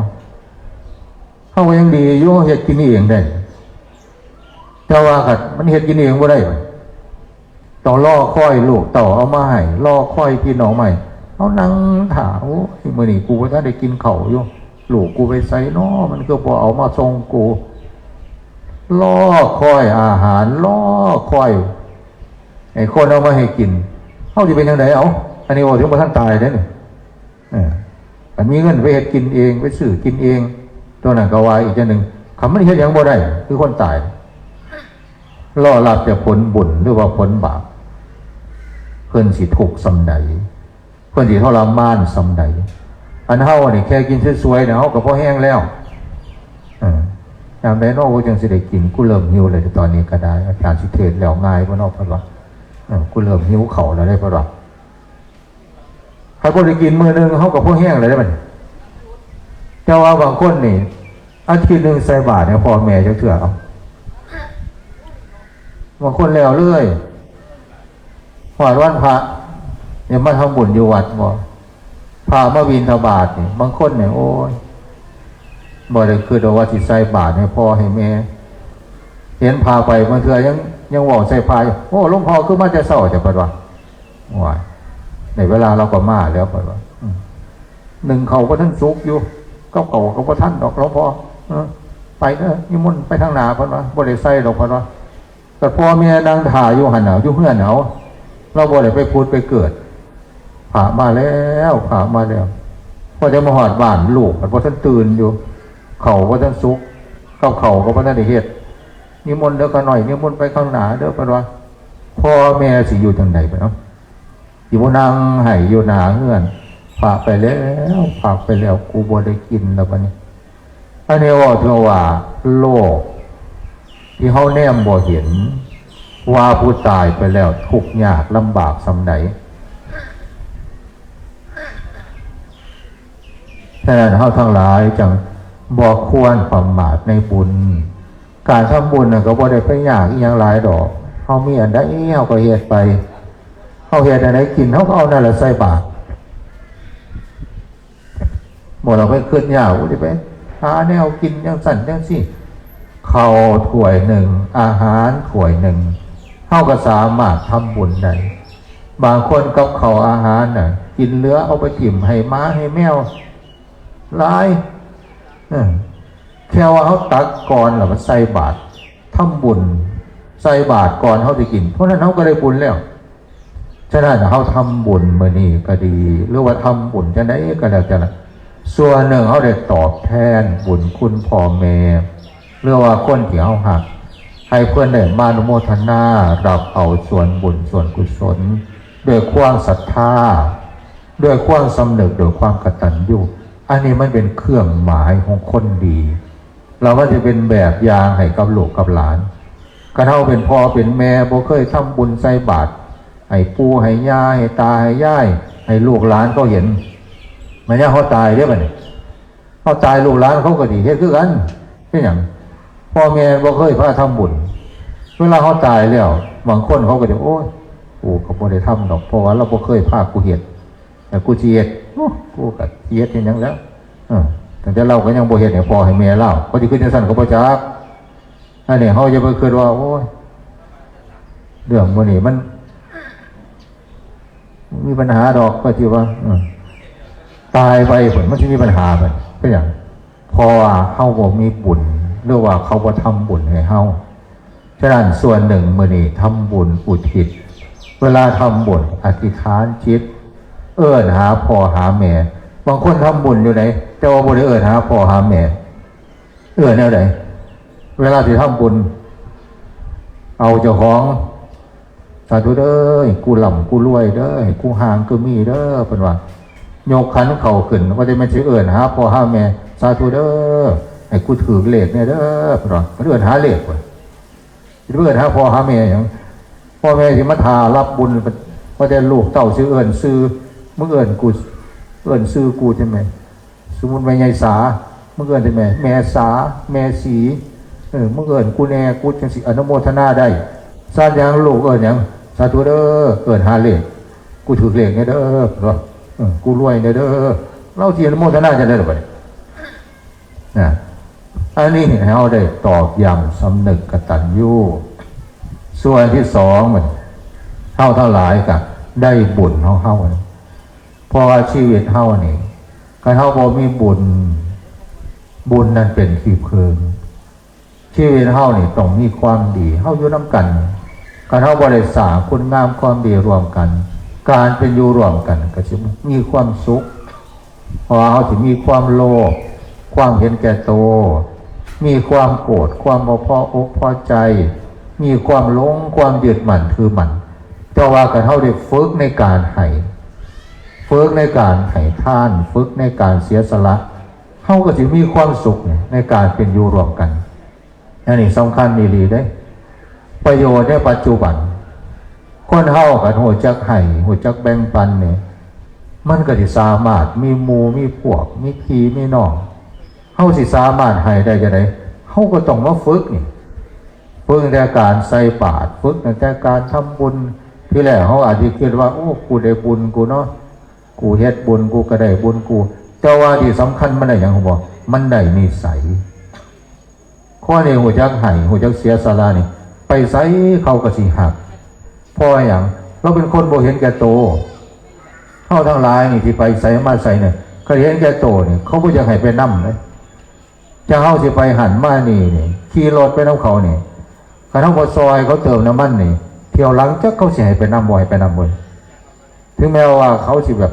เฮาก็ยังดีอยู่ เฮาเฮ็ดกินเองได้ แต่ว่าคันมันเฮ็ดกินเองบ่ได้บัด ต้องรอคอยลูกเต้าเอามาให้ รอคอยพี่น้องมาให้ เฮานั่งถ่า โอ้ย มื้อนี้กูบ่ทันได้กินข้าวอยู่ ลูกกูไปไสน้อ มันคือบ่เอามาส่งกู รอคอยอาหาร รอคอยไอ้คนเอามาให้กิน เฮาสิเป็นจั่งใด เอ้า อันนี้เว้าถึงบ่ทันตายเด้นี่ เออ คันมีเงินไปเฮ็ดกินเอง ไปซื้อกินเอง ตัวนั้นก็ว่าอีกอย่างหนึ่ง คันมันเฮ็ดหยังบ่ได้ คือคนตาย รอรับแต่ผลบุญหรือว่าผลบาป เพิ่นสิทุกข์ส่ำใด เพิ่นสิทรมานส่ำใด อันเฮานี่แค่กินสวยๆเนี่ย เฮาก็พอแฮงแล้ว เออ ยามใดน้อกูจั่งสิได้กิน กูเริ่มหิวแล้ว ตอนนี้ก็ได้ อาจารย์สิเทศน์แล้วง่ายบ่น้อ เพิ่นว่า เออ กูเริ่มหิวข้าวแล้วเด้ เพิ่นว่า คันบ่ได้กินมื้อหนึ่ง เฮาก็พอแฮงแล้วเด้บัดนี้ แต่ว่าบางคนนี่ อาทิตย์หนึ่งใส่บาตรให้พ่อแม่จักเทื่อ เอ้า บางคนแล้วเลย ฮอดวันพระ เนี่ยมาทำบุญอยู่วัดบ่ พระมาบิณฑบาตนี่ บางคนเนี่ย โอ้ย บ่ได้คิดว่าสิใส่บาตรให้พ่อให้แม่ เห็นพระไปบางเทื่อยัง ยังเว้าใส่พระอยู่ โอ้ หลวงพ่อคือมาแต่เช้าแต่ เพิ่นว่า ว้าย ในเวลาเราก็มาแล้ว เพิ่นว่า อืม นึ่งข้าวบ่ทันสุกอยู่ กับข้าวก็บ่ทันดอกหลวงพ่อ เออ ไปเด้อ นิมนต์ไปทางหน้า เพิ่นว่า บ่ได้ใส่ดอก เพิ่นว่า แต่พ่อแม่นั่งถ่าอยู่หั่นน่ะ อยู่เฮือนเอา เราบ่ได้ไปผุดไปเกิด พระมาแล้ว พระมาแล้ว พอจะมาฮอดบ้าน ลูกก็บ่ทันตื่นอยู่ ข้าวบ่ทันสุก กับข้าวก็บ่ทันได้เฮ็ด นิมนต์เด้อข้าน้อย นิมนต์ไปข้างหน้าเด้อ เพิ่นว่า พ่อแม่สิอยู่จั่งใดบัดเนาะ อยู่นั่งไห้อยู่หน้าเฮือน พระไปแล้ว พระไปแล้ว กูบ่ได้กินแล้วบัดนี้ อันนี้เว้าถึงว่าโลกที่เฮาแนมบ่เห็น ว่าผู้ตายไปแล้วทุกข์ยากลำบากส่ำใด ฉะนั้นเฮาทั้งหลายจั่งบ่ควรประมาทในบุญ การทำบุญน่ะก็บ่ได้ไปยากอิหยังหลายดอก เฮามีอันใดเฮาก็เฮ็ดไป เฮาเฮ็ดอันใดกิน เฮาก็เอานั่นแหละใส่บาตร บ่ต้องไปคิดยาก บ่ได้ไปหาแนวกินจั่งซั่นจั่งซี้ ข้าวถ้วยหนึ่ง อาหารถ้วยหนึ่ง เฮาก็สามารถทำบุญได้ บางคนกับข้าวอาหารน่ะ กินเหลือเอาไปถิ่มให้หมาให้แมว หลาย เออ แค่ว่าเฮาตักก่อนแล้วมาใส่บาตร ทำบุญ ใส่บาตรก่อนเฮาสิกิน เท่านั้นเฮาก็ได้บุญแล้ว ฉะนั้นเฮาทำบุญมื้อนี้ก็ดี หรือว่าทำบุญจั่งใดก็แล้วแต่ละ ส่วนหนึ่งเฮาได้ตอบแทนบุญคุณพ่อแม่ หรือว่าคนที่เฮาฮัก ให้เพิ่นได้มาอนุโมทนารับเอาส่วนบุญส่วนกุศล ด้วยความศรัทธา ด้วยความสำนึก ด้วยความกตัญญู อันนี้มันเป็นเครื่องหมายของคนดี แล้วมันจะเป็นแบบอย่างให้กับลูกกับหลาน คันเฮาเป็นพ่อเป็นแม่บ่เคยทำบุญใส่บาตร ให้ปู่ให้ย่าให้ตาให้ยาย ให้ลูกหลานเขาเห็น มันยามเฮาตายเด้บัดนี้ เฮาตายลูกหลานเขาก็สิเฮ็ดคือกัน เป็นหยัง พ่อแม่บ่เคยพาทำบุญ เวลาเฮาตายแล้ว บางคนเขาก็สิ โอ้ย กูก็บ่ได้ทำดอก เพราะว่าเราบ่เคยพากูเฮ็ด แต่กูสิเฮ็ด โอ้ กูก็สิเฮ็ดเฮ็ดหยังแล้ว เออ ตั้งแต่เราก็ยังบ่เฮ็ดให้พ่อให้แม่เรา เขาสิคิดจั่งซั่นก็บ่จัก อันนี้เฮาอย่าไปคิดว่า โอ้ย เรื่องมื้อนี้มัน มีปัญหาดอก ก็สิว่า เออ ตายไปพุ้นมันสิมีปัญหาไป เป็นหยัง เพราะว่าเฮาบ่มีบุญ หรือว่าเขาบ่ทำบุญให้เฮา ฉะนั้นส่วนหนึ่งมื้อนี้ทำบุญอุทิศ เวลาทำบุญอธิษฐานจิต เอิ้นหาพ่อหาแม่ บางคนทำบุญอยู่ไหน แต่ว่าบ่ได้เอิ้นหาพ่อหาแม่ เอิ้นแนวใด เวลาสิทำบุญ เอาเจ้าของ สาธุเด้อ ให้กูร่ำกูรวยเด้อ ให้กูห่างกูมีเด้อ เพิ่นว่า ยกขันเข้าขึ้น ว่าแต่แม่นสิเอิ้นหาพ่อหาแม่ สาธุเด้อ ให้กูถืกเลขแหน่เด้อ เพิ่นว่า เพิ่นเอิ้นหาเลขว่ะ สิไปเอิ้นหาพ่อหาแม่หยัง พ่อแม่สิมาท่ารับบุญ ว่าแต่ลูกเต้าสิเอิ้นชื่อ มึงเอิ้นกู เอิ้นชื่อกูใช่ไหม สมมุติแม่ใหญ่สา มึงเอิ้นใช่ไหม แม่สา แม่สี เออ มึงเอิ้นกูแหน่ กูจั่งสิอนุโมทนาได้ สาธุหยัง ลูกเอิ้นหยัง สาธุเด้อ เอิ้นหาเลข กูถืกเลขแหน่เด้อ เออ กูรวยแหน่เด้อ ลาวสิอนุโมทนาจั่งใดล่ะบัดนี้ นะ อันนี้ให้เฮาได้ตอกย้ำสำนึกกตัญญู ส่วนที่สองมัน เฮาทั้งหลายก็ได้บุญของเฮา เพราะว่าชีวิตเฮานี่ คันเฮาบ่มีบุญ บุญนั้นเป็นที่พึ่ง ชีวิตเฮานี่ต้องมีความดี เฮาอยู่นำกัน คันเฮาบ่ได้สร้างคุณงามความดีร่วมกัน การเป็นอยู่ร่วมกันก็สิมีความสุข เพราะว่าเฮาสิมีความโลภ ความเห็นแก่ตัว มีความโกรธ ความบ่พออกพอใจ มีความหลง ความยึดมั่นถือมั่น แต่ว่าคันเฮาได้ฝึกในการให้ ฝึกในการให้ทาน ฝึกในการเสียสละ เฮาก็สิมีความสุขในการเป็นอยู่ร่วมกัน อันนี้สำคัญอีหลีเด้ ประโยชน์ในปัจจุบัน คนเฮาคันฮู้จักให้ ฮู้จักแบ่งปันนี่ มันก็สิสามารถมีหมู่มีพวก มีพี่มีน้อง เฮาสิสามารถให้ได้จั่งใด เฮาก็ต้องมาฝึกนี่ ฝึกตั้งแต่การใส่บาตร ฝึกตั้งแต่การทำบุญ ทีแรกเฮาอาจสิคิดว่า โอ้ กูได้บุญกูเนาะ กูเฮ็ดบุญกูก็ได้บุญกู แต่ว่าที่สำคัญมันได้หยัง ผมบอก มันได้นิสัย คนที่ฮู้จักให้ ฮู้จักเสียสละนี่ ไปไสเขาก็สิฮัก เพราะหยัง ลาวเป็นคนบ่เห็นแก่ตัว เฮาทั้งหลายนี่ที่ไปไสมาไสเนี่ย เขาเห็นแก่ตัวนี่ เขาบ่อยากให้ไปนำเลย จั่งเฮาสิไปหั่นมานี่นี่ ขี่รถไปนำเขานี่ คันเฮาบ่ซอยเขาเติมน้ำมันนี่ เที่ยวหลังจักเขาสิให้ไปนำบ่ให้ไปนำบ่ ถึงแม้ว่าเขาสิแบบ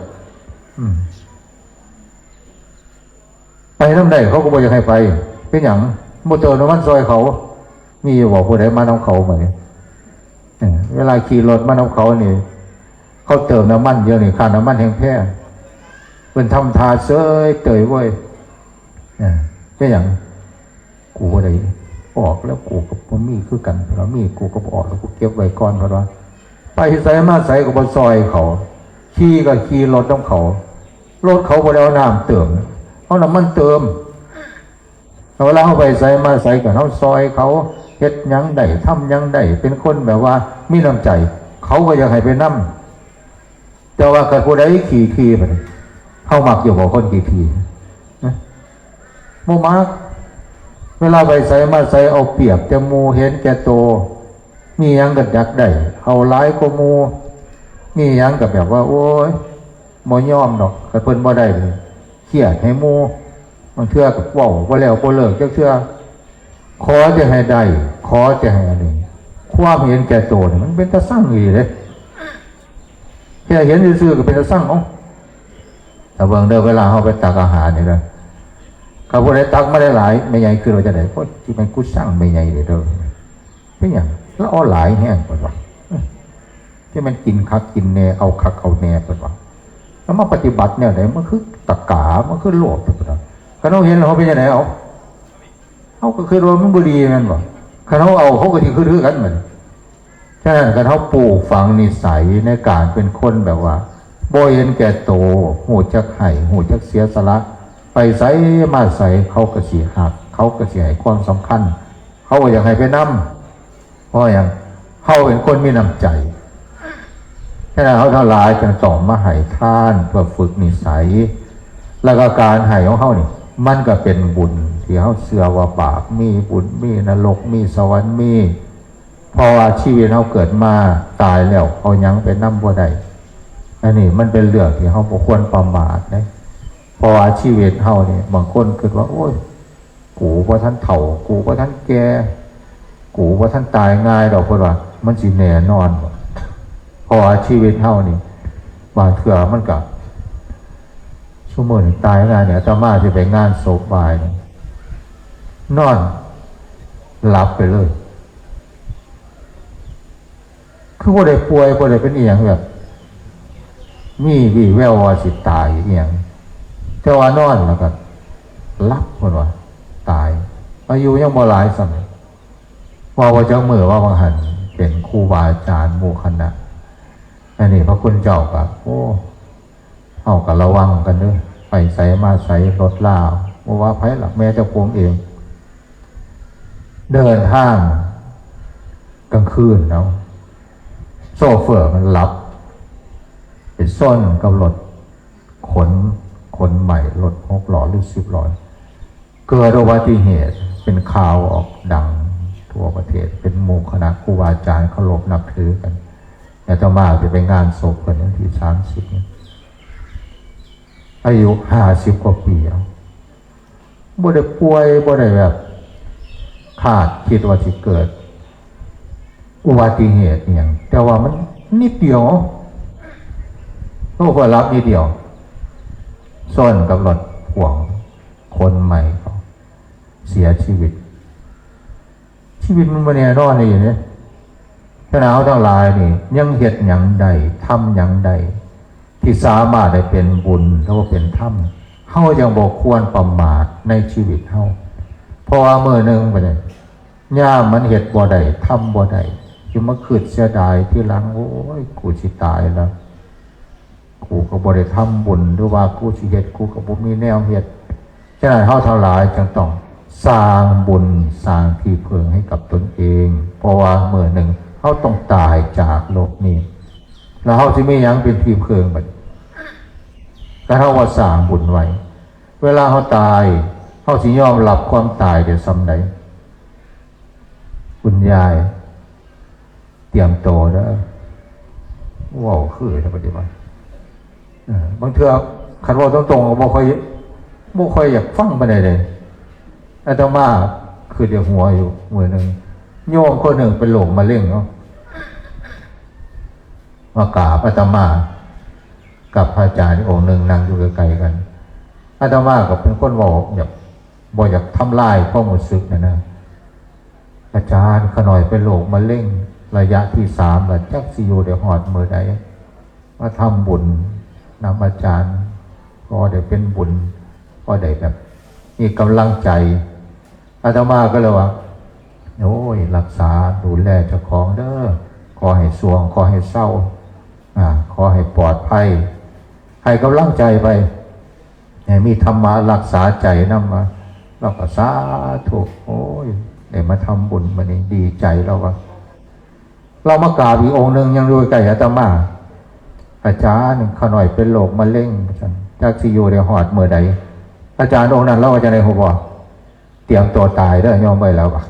อืม ไปนำได้เขาก็บ่อยากให้ไป เป็นหยัง บ่เติมน้ำมันซอยเขา มีอยู่บ่ผู้ใดมานำเขามื้อนี้ เออ เวลาขี่รถมานำเขานี่ เขาเติมน้ำมันเดี๋ยวนี้ ค่าน้ำมันแฮงแพง เพิ่นทำท่าเซยเตยเว้ย อ่า เป็นหยัง กูบ่ได้ออกแล้ว กูก็บ่มีคือกัน เพิ่นว่า มีกูก็บ่ออกแล้ว กูเก็บไว้ก่อน เพิ่นว่า ไปไสมาไสก็บ่ซอยเขา ขี่ก็ขี่รถนำเขา รถเขาบ่ได้เอาน้ำเติม เอาน้ำมันเติม เวลาเฮาไปไสมาไสก็เฮาซอยเขา เฮ็ดหยังได้ ทำหยังได้ เป็นคนแบบว่ามีน้ำใจ เขาก็อยากให้ไปนำ แต่ว่าคันผู้ใดขี้ถี่บัดนี้ เฮามักอยู่บ่คนขี้ถี่ นะ บ่มัก เวลาไปไสมาไสเอาเปรียบแต่หมู่ เห็นแก่โต มีหยังก็อยากได้ เอาหลายกว่าหมู่ มีหยังก็แบบว่า โอ้ย บ่ยอมดอก คันเพิ่นบ่ได้นี่ เครียดให้หมู่ บางเทื่อก็เว้าบ่แล้วบ่เลิกจักเทื่อ ขอแต่ให้ได้ ขอแต่ให้อันนี้ ความเห็นแก่โตนี่มันเป็นตาซังอีหลีเด้ แค่เห็นซื่อๆก็เป็นตาซัง เอ้า ถ้าเบิ่งเด้อ เวลาเฮาไปตักอาหารนี่นะ คันผู้ใดตักมาหลายๆ แม่ใหญ่คิดว่าจั่งใด โอ๊ย สิแม่นกูซังแม่ใหญ่เด้อ เด้อ เป็นหยัง ลาวเอาหลายแฮง เพิ่นว่า ที่มันกินคักกินแน่ เอาคักเอาแน่ เพิ่นว่า แล้วมาปฏิบัติแนวใด มันคือตะก๋า มันคือโลภ เพิ่นว่า คันเฮาเห็นแล้วเฮาเป็นจั่งใด เอ้า เฮาก็คิดว่ามันบ่ดีแม่นบ่ คันเฮาเอา เฮาก็สิคิดคือกันบัดนี้ ฉะนั้นคันเฮาปลูกฝังนิสัยในการเป็นคนแบบว่า บ่เห็นแก่โต ฮู้จักให้ ฮู้จักเสียสละ ไปไสมาไสเขาก็สิฮัก เขาก็สิให้ความสำคัญ เขาก็อยากให้ไปนำ เพราะหยัง เฮาเป็นคนมีน้ำใจ ฉะนั้นเฮาทั้งหลายจึงต้องมาให้ทานเพื่อฝึกนิสัย แล้วก็การให้ของเฮานี่ มันก็เป็นบุญที่เฮาเชื่อว่าบาปมี บุญมี นรกมี สวรรค์มี เพราะว่าชีวิตเฮาเกิดมา ตายแล้วเอาหยังไปนำบ่ได้ อันนี้มันเป็นเรื่องที่เฮาบ่ควรประมาทนะ เพราะว่าชีวิตเฮานี่ บางคนคิดว่า โอ๊ย กูบ่ทันเฒ่า กูบ่ทันแก่ กูบ่ทันตายง่ายดอก เพิ่นว่า มันสิแน่นอนบ่ เพราะว่าชีวิตเฮานี่ บางเทื่อมันก็ ซุมื้อนี้ตายง่ายเนี่ย อาตมาสิไปงานศพบ่ายนี่ นอนหลับไปเลย คือบ่ได้ป่วย บ่ได้เป็นอีหยังแบบ มีวี่แววว่าสิตายอีหยัง แต่ว่านอนแล้วก็หลับ เพิ่นว่า ตาย อายุยังบ่หลายส่ำ ว่าบ่จักมื้อว่าบางหั่นเป็นครูบาอาจารย์หมู่คณะ อันนี้พระคุณเจ้าก็ โอ้ เฮาก็ระวังกันเด้อ ไปไสมาไส รถลา บ่ว่าไผล่ะ แม้แต่ผมเอง เดินทางกลางคืนเนาะ โชเฟอร์มันหลับ ไปชนกับรถขน ขนไม้ รถหกล้อหรือสิบล้อ เกิดอุบัติเหตุ เป็นข่าวออกดังทั่วประเทศ เป็นหมู่คณะครูบาอาจารย์เคารพนับถือกัน อาตมาสิไปงานศพเพิ่นวันที่สามสิบนี่ อายุห้าสิบกว่าปีแล้ว บ่ได้ป่วย บ่ได้แบบ คาดคิดว่าสิเกิด อุบัติเหตุอีหยัง แต่ว่ามันนิดเดียว โชเฟอร์หลับนิดเดียว ชนกับรถพ่วงขนไม้เขา เสียชีวิต ชีวิตมันบ่แน่นอนนี่เด้ ฉะนั้นเฮาทั้งหลายนี่ ยังเฮ็ดหยังได้ ทำหยังได้ ที่สามารถให้เป็นบุญ หรือว่าเป็นธรรม เฮายังบ่ควรประมาทในชีวิตเฮา เพราะว่ามื้อหนึ่งบัดนี้ ยามมันเฮ็ดบ่ได้ ทำบ่ได้ สิมาคิดเสียดายทีหลัง โอ้ย กูสิตายแล้ว กูก็บ่ได้ทำบุญ หรือว่ากูสิเฮ็ด กูก็บ่มีแนวเฮ็ด ฉะนั้นเฮาทั้งหลายจึงต้องสร้างบุญ สร้างที่พึ่งให้กับตนเอง เพราะว่ามื้อหนึ่งเฮาต้องตายจากโลกนี้ แล้วเฮาสิมีหยังเป็นที่พึ่งบัดนี้ ถ้าเฮาบ่สร้างบุญไว้ เวลาเฮาตาย เฮาสิยอมรับความตายได้ส่ำใด คุณยาย เตรียมตัวเด้อ เว้าคือจะปฏิบัติ เออ บางเทื่อคันเว้าตรงๆก็บ่ค่อย บ่ค่อยอยากฟังปานใดเลย อาตมาคือเดี๋ยวหัวอยู่มื้อหนึ่ง โยมคนหนึ่งเป็นโรคมะเร็งเนาะ มากราบอาตมา กับพระอาจารย์อีกองค์หนึ่งนั่งอยู่ไกลๆกัน อาตมาก็เป็นคนเว้าแบบบ่อยากทำลายความรู้สึกนะนะ อาจารย์ ข้าน้อยเป็นโรคมะเร็งระยะที่สามแล้ว จักสิอยู่ได้ฮอดมื้อใด มาทำบุญนำอาจารย์ ก็ได้เป็นบุญ ก็ได้แบบมีกำลังใจ อาตมาก็เลยว่า โอ้ย รักษาดูแลเจ้าของเด้อ ขอให้สวง ขอให้เศร้า อ่า ขอให้ปลอดภัย ให้กำลังใจไป ให้มีธรรมะรักษาใจนำมา เราก็สาธุ โอ้ย ได้มาทำบุญมื้อนี้ ดีใจแล้ววะ เรามากราบอีกองค์หนึ่งยังอยู่ใกล้อาตมา อาจารย์ ข้าน้อยเป็นโรคมะเร็ง จักสิอยู่ได้ฮอดมื้อใด อาจารย์องค์นั้นเราว่าจังได๋ฮู้บ่ เตรียมตัวตายเด้อ โยมเอ้ย แล้ววะ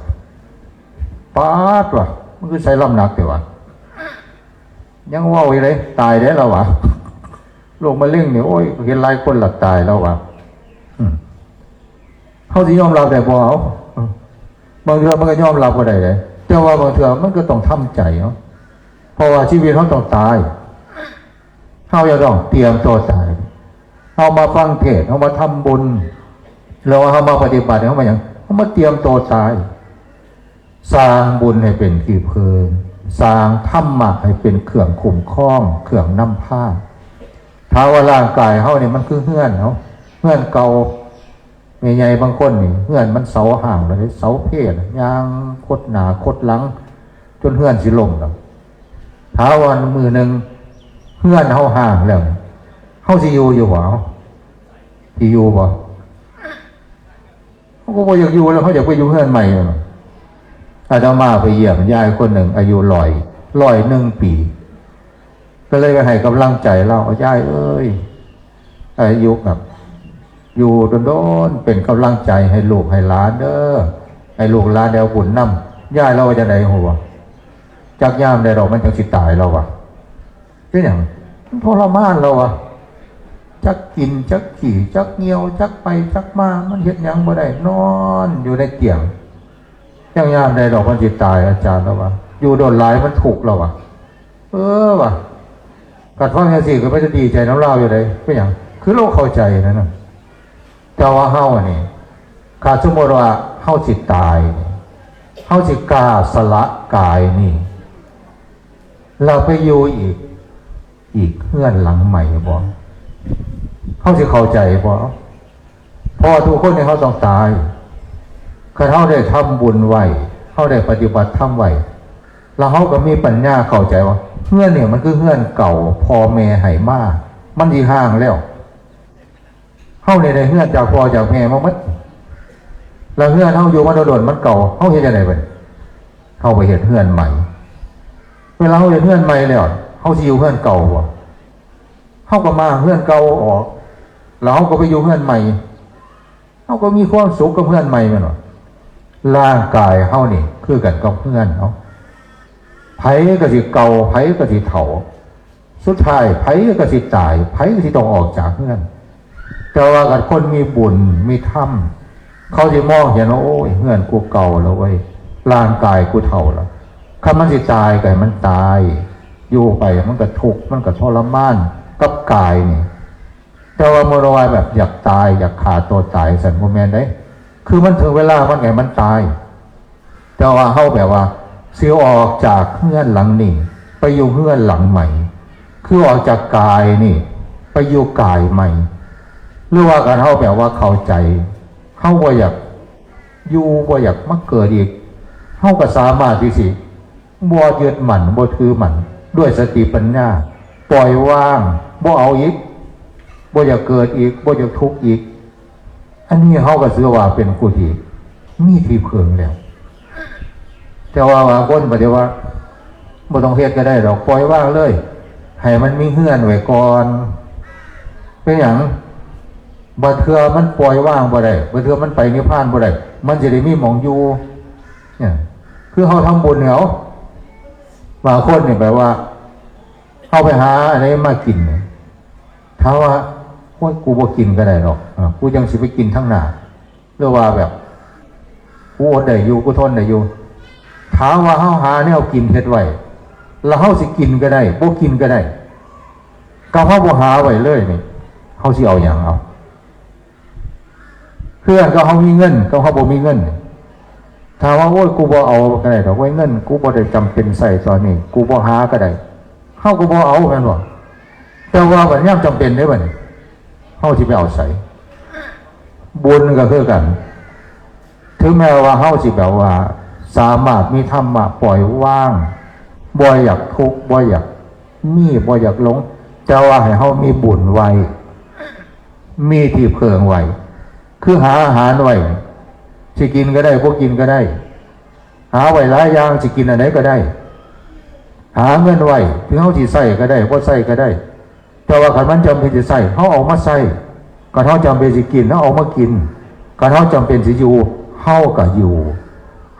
ป๊าดวะ มันคือใส่ลำหนักแต่วะ ยังเว้าอยู่เลย ตายได้แล้ววะ โรคมะเร็งนี่ โอ้ย เห็นหลายคนหลักตายแล้ววะ อืม เขาสิยอมรับได้บ่ เอา อืม บางเทื่อมันก็ยอมรับบ่ได้เลย แต่ว่าบางเทื่อมันก็ต้องทำใจเนาะ เพราะว่าชีวิตเขาต้องตาย เขาจะต้องเตรียมตัวตาย เขามาฟังเทศน์ เขามาทำบุญ แล้วเขามาปฏิบัติ เขามาหยัง เขามาเตรียมตัวตาย สร้างบุญให้เป็นที่พึ่ง สร้างธรรมะให้เป็นเครื่องคุ้มครอง เครื่องนำพา ถ้าว่าร่างกายเฮานี่มันคือเฮือนเนาะ เฮือนเก่า แม่ใหญ่บางคนนี่ เฮือนมันเสาห้างเลย เสาเพด ย่างคดหน้าคดหลัง จนเฮือนสิล่มแล้ว ถ้าว่ามื้อหนึ่ง เฮือนเฮาห้างแล้ว เฮาสิอยู่อยู่บ่ สิอยู่บ่ เขาก็บ่อยากอยู่แล้ว เขาอยากไปอยู่เฮือนใหม่แล้ว อาตมาไปเยี่ยมยายคนหนึ่ง อายุร้อย ร้อยหนึ่งปี ก็เลยไปให้กำลังใจเรา ยายเอ้ย อายุแบบ อยู่โดนๆ เป็นกำลังใจให้ลูกให้หลานเด้อ ให้ลูกหลานได้เอาบุญนำ ยายเราว่าจังได๋ฮู้บ่ จักยามใด๋ดอกมันจังสิตายแล้ววะ เป็นหยัง มันทรมานแล้ววะ จักกิน จักขี้ จักเหี่ยว จักไป จักมา มันเฮ็ดหยังบ่ได้ นอนอยู่ในเตียง จักยามใด๋ดอกมันสิตาย อาจารย์แล้ววะ อยู่โดนหลายมันทุกข์แล้ววะ เออวะ กัดฟังจังซี่ก็ไปจะดีใจนำลาวอยู่เด้ เป็นหยัง คือเราเข้าใจนั่นน่ะ แต่ว่าเฮานี่ ถ้าสมมุติว่าเฮาสิตายนี่ เฮาสิกล้าสละกายนี่ เราไปอยู่อีก อีกเฮือนหลังใหม่บ่ เฮาสิเข้าใจบ่ เพราะว่าทุกคนนี่เขาต้องตาย คันเฮาได้ทำบุญไว้ เฮาได้ปฏิบัติธรรมไว้ แล้วเฮาก็มีปัญญาเข้าใจว่า เฮือนเนี่ยมันคือเฮือนเก่า พ่อแม่ให้มา มันสิฮ้างแล้ว เฮาเนี่ยได้เฮือนจากพ่อจากแม่มาหมด แล้วเฮือนเฮาอยู่มาโดนๆ มันเก่า เฮาเฮ็ดจังได๋บัดนี้ เฮาไปเฮ็ดเฮือนใหม่ เวลาเฮาเฮ็ดเฮือนใหม่แล้ว เฮาสิอยู่เฮือนเก่าบ่ เฮาก็มาเฮือนเก่าออก แล้วเฮาก็ไปอยู่เฮือนใหม่ เฮาก็มีความสุขกับเฮือนใหม่แม่นบ่ ร่างกายเฮานี่คือกันกับเฮือนเนาะ ไผก็สิเก่า ไผก็สิเฒ่า สุดท้ายไผก็สิตาย ไผก็สิต้องออกจากเฮือน แต่ว่าคันคนมีบุญมีธรรม เขาสิมองเห็นว่า โอ้ย เฮือนกูเก่าแล้วเว้ย ร่างกายกูเฒ่าแล้ว คันมันสิตายก็ให้มันตาย อยู่ไปมันก็ทุกข์ มันก็ทรมานกับกายนี่ แต่ว่าเมื่อเราว่าแบบอยากตาย อยากฆ่าตัวตาย ซั่นบ่แม่นเด้ คือมันถึงเวลามันไงมันตาย แต่ว่าเฮาแบบว่าสิออกจากเฮือนหลังนี้ ไปอยู่เฮือนหลังใหม่ คือออกจากกายนี่ ไปอยู่กายใหม่ หรือว่าคันเฮาแบบว่าเข้าใจ เฮาบ่อยากอยู่ บ่อยากมาเกิดอีก เฮาก็สามารถที่สิ บ่ยึดมั่น บ่ถือมั่น ด้วยสติปัญญา ปล่อยวาง บ่เอาอีก บ่อยากเกิดอีก บ่อยากทุกข์อีก อันนี้เฮาก็ถือว่าเป็นผู้ที่มีที่พึ่งแล้ว แต่ว่าบางคนปฏิว่า บ่ต้องเฮ็ดก็ได้ดอก ปล่อยวางเลย ให้มันมีเฮือนไว้ก่อน เป็นหยัง บางเทื่อมันปล่อยวางบ่ได้ บางเทื่อมันไปนิพพานบ่ได้ มันสิได้มีหม่องอยู่ เนี่ย คือเฮาทำบุญเนี่ย เอา บางคนเนี่ยแบบว่า เฮาไปหาอันนี้มากินเนี่ย ถามว่า โอ๊ย กูบ่กินก็ได้ดอก อ่า กูยังสิไปกินทางหน้า หรือว่าแบบ กูอดได้อยู่ กูทนได้อยู่ ถามว่าเฮาหาแนวกินเฮ็ดไว้ แล้วเฮาสิกินก็ได้ บ่กินก็ได้ กับเฮาบ่หาไว้เลยนี่ เฮาสิเอาหยังเอา เฮือนก็เฮามีเงิน ก็เฮาบ่มีเงิน ถามว่า โอ๊ย กูบ่เอาก็ได้ดอกเว้ย เงินกูบ่ได้จำเป็นใช้ตอนนี้ กูบ่หาก็ได้ เฮาก็บ่เอาแม่นบ่ แต่ว่าบัดยามจำเป็นเด้บัดนี้ เฮาสิไปเอาไส บุญก็คือกัน ถึงแม้ว่าเฮาสิแบบว่า สามารถมีธรรมะปล่อยวาง บ่อยากทุกข์ บ่อยากมี บ่อยากหลง แต่ว่าให้เฮามีบุญไว้ มีที่เพิ่งไว้ คือหาอาหารไว้ สิกินก็ได้ บ่กินก็ได้ หาไว้หลายอย่าง สิกินอันใดก็ได้ หาเงินไว้ ถึงเฮาสิใช้ก็ได้ บ่ใช้ก็ได้ แต่ว่าคันมันจำเป็นสิใช้ เฮาเอามาใช้ คันเฮาจำเป็นสิกิน เฮาเอามากิน คันเฮาจำเป็นสิอยู่ เฮาก็อยู่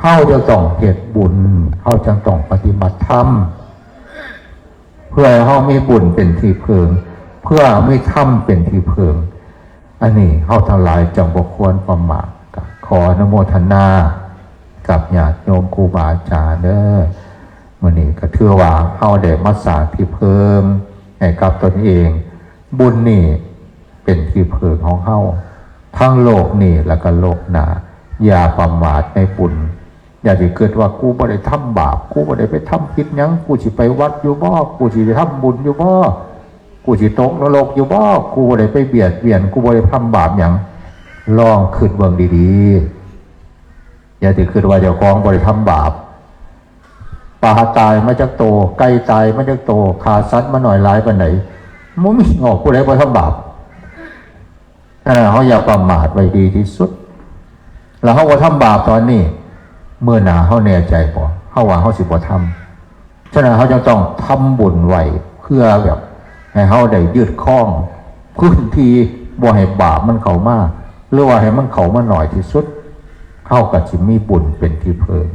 เฮาจะต้องเฮ็ดบุญ เฮาจะต้องปฏิบัติธรรม เพื่อให้เฮามีบุญเป็นที่เพิ่ง เพื่อมีธรรมเป็นที่เพิ่ง อันนี้เฮาทั้งหลายจั่งบ่ควรประมาท ก็ขออนุโมทนากับญาติโยมครูบาอาจารย์เด้อ มื้อนี้ก็ถือว่าเฮาได้มาสร้างที่เพิ่งให้กับตนเอง บุญนี่เป็นที่เพิ่งของเฮา ทั้งโลกนี้แล้วก็โลกหน้า อย่าประมาทในบุญ อย่าสิคิดว่า "กูบ่ได้ทำบาป กูบ่ได้ไปทำผิดหยัง กูสิไปวัดอยู่บ่ กูสิไปทำบุญอยู่บ่ กูสิตกนรกอยู่บ่ กูบ่ได้ไปเบียดเบียน กูบ่ได้ทำบาปหยัง" ลองคิดเบิ่งดีๆ อย่าสิคิดว่าเจ้าของบ่ได้ทำบาป ปลาตายมาจักโต ไก่ตายมาจักโต ฆ่าสัตว์มาน้อยหลายปานใด บ่มี ออก ผู้ใดบ่ทำบาป ฉะนั้นเฮาอย่าประมาทไว้ดีที่สุด แล้วเฮาบ่ทำบาปตอนนี้ มื้อหน้าเฮาแน่ใจบ่ เฮาว่าเฮาสิบ่ทำ ฉะนั้นเฮาจึงต้องทำบุญไว้ เพื่อแบบให้เฮาได้ยึดครองพื้นที่ บ่ให้บาปมันเข้ามา หรือว่าให้มันเข้ามาน้อยที่สุด เฮาก็สิมีบุญเป็นที่เพิ่ง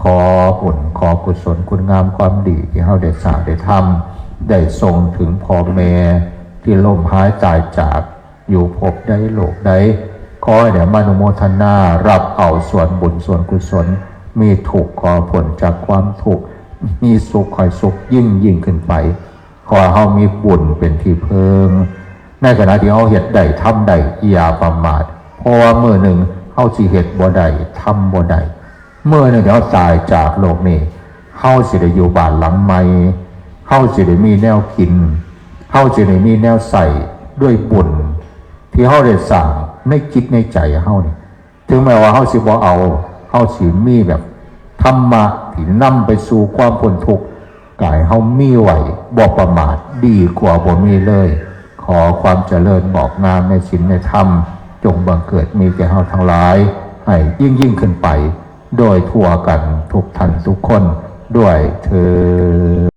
ขอบุญขอกุศลคุณงามความดีที่เฮาได้สร้างได้ทำ ได้ส่งถึงพ่อแม่ที่ล้มหายตายจาก อยู่ภพใดโลกใด ขอให้ได้มาอนุโมทนารับเอาส่วนบุญส่วนกุศล มีทุกข์ขอพ้นจากความทุกข์ มีสุขขอให้สุขยิ่งยิ่งขึ้นไป ขอให้เฮามีบุญเป็นที่เพิ่ง ในขณะที่เฮาเฮ็ดได้ทำได้ อย่าประมาท เพราะว่ามื้อหนึ่งเฮาสิเฮ็ดบ่ได้ ทำบ่ได้ มื้อหนึ่งที่เฮาตายจากโลกนี้ เฮาสิได้อยู่บ้านหลังใหม่ เฮาสิได้มีแนวกิน เฮาสิได้มีแนวใช้ด้วยบุญที่เฮาได้สร้างในจิตในใจเฮานี่ ถึงแม้ว่าเฮาสิบ่เอา เฮาสิมีแบบธรรมะที่นำไปสู่ความพ้นทุกข์ ก็ให้เฮามีไว้ บ่ประมาท ดีกว่าบ่มีเลย ขอความเจริญงอกงามในศีลในธรรม จงบังเกิดมีแก่เฮาทั้งหลาย ให้ยิ่งยิ่งขึ้นไป โดยทั่วกันทุกท่านทุกคนด้วยเทอญ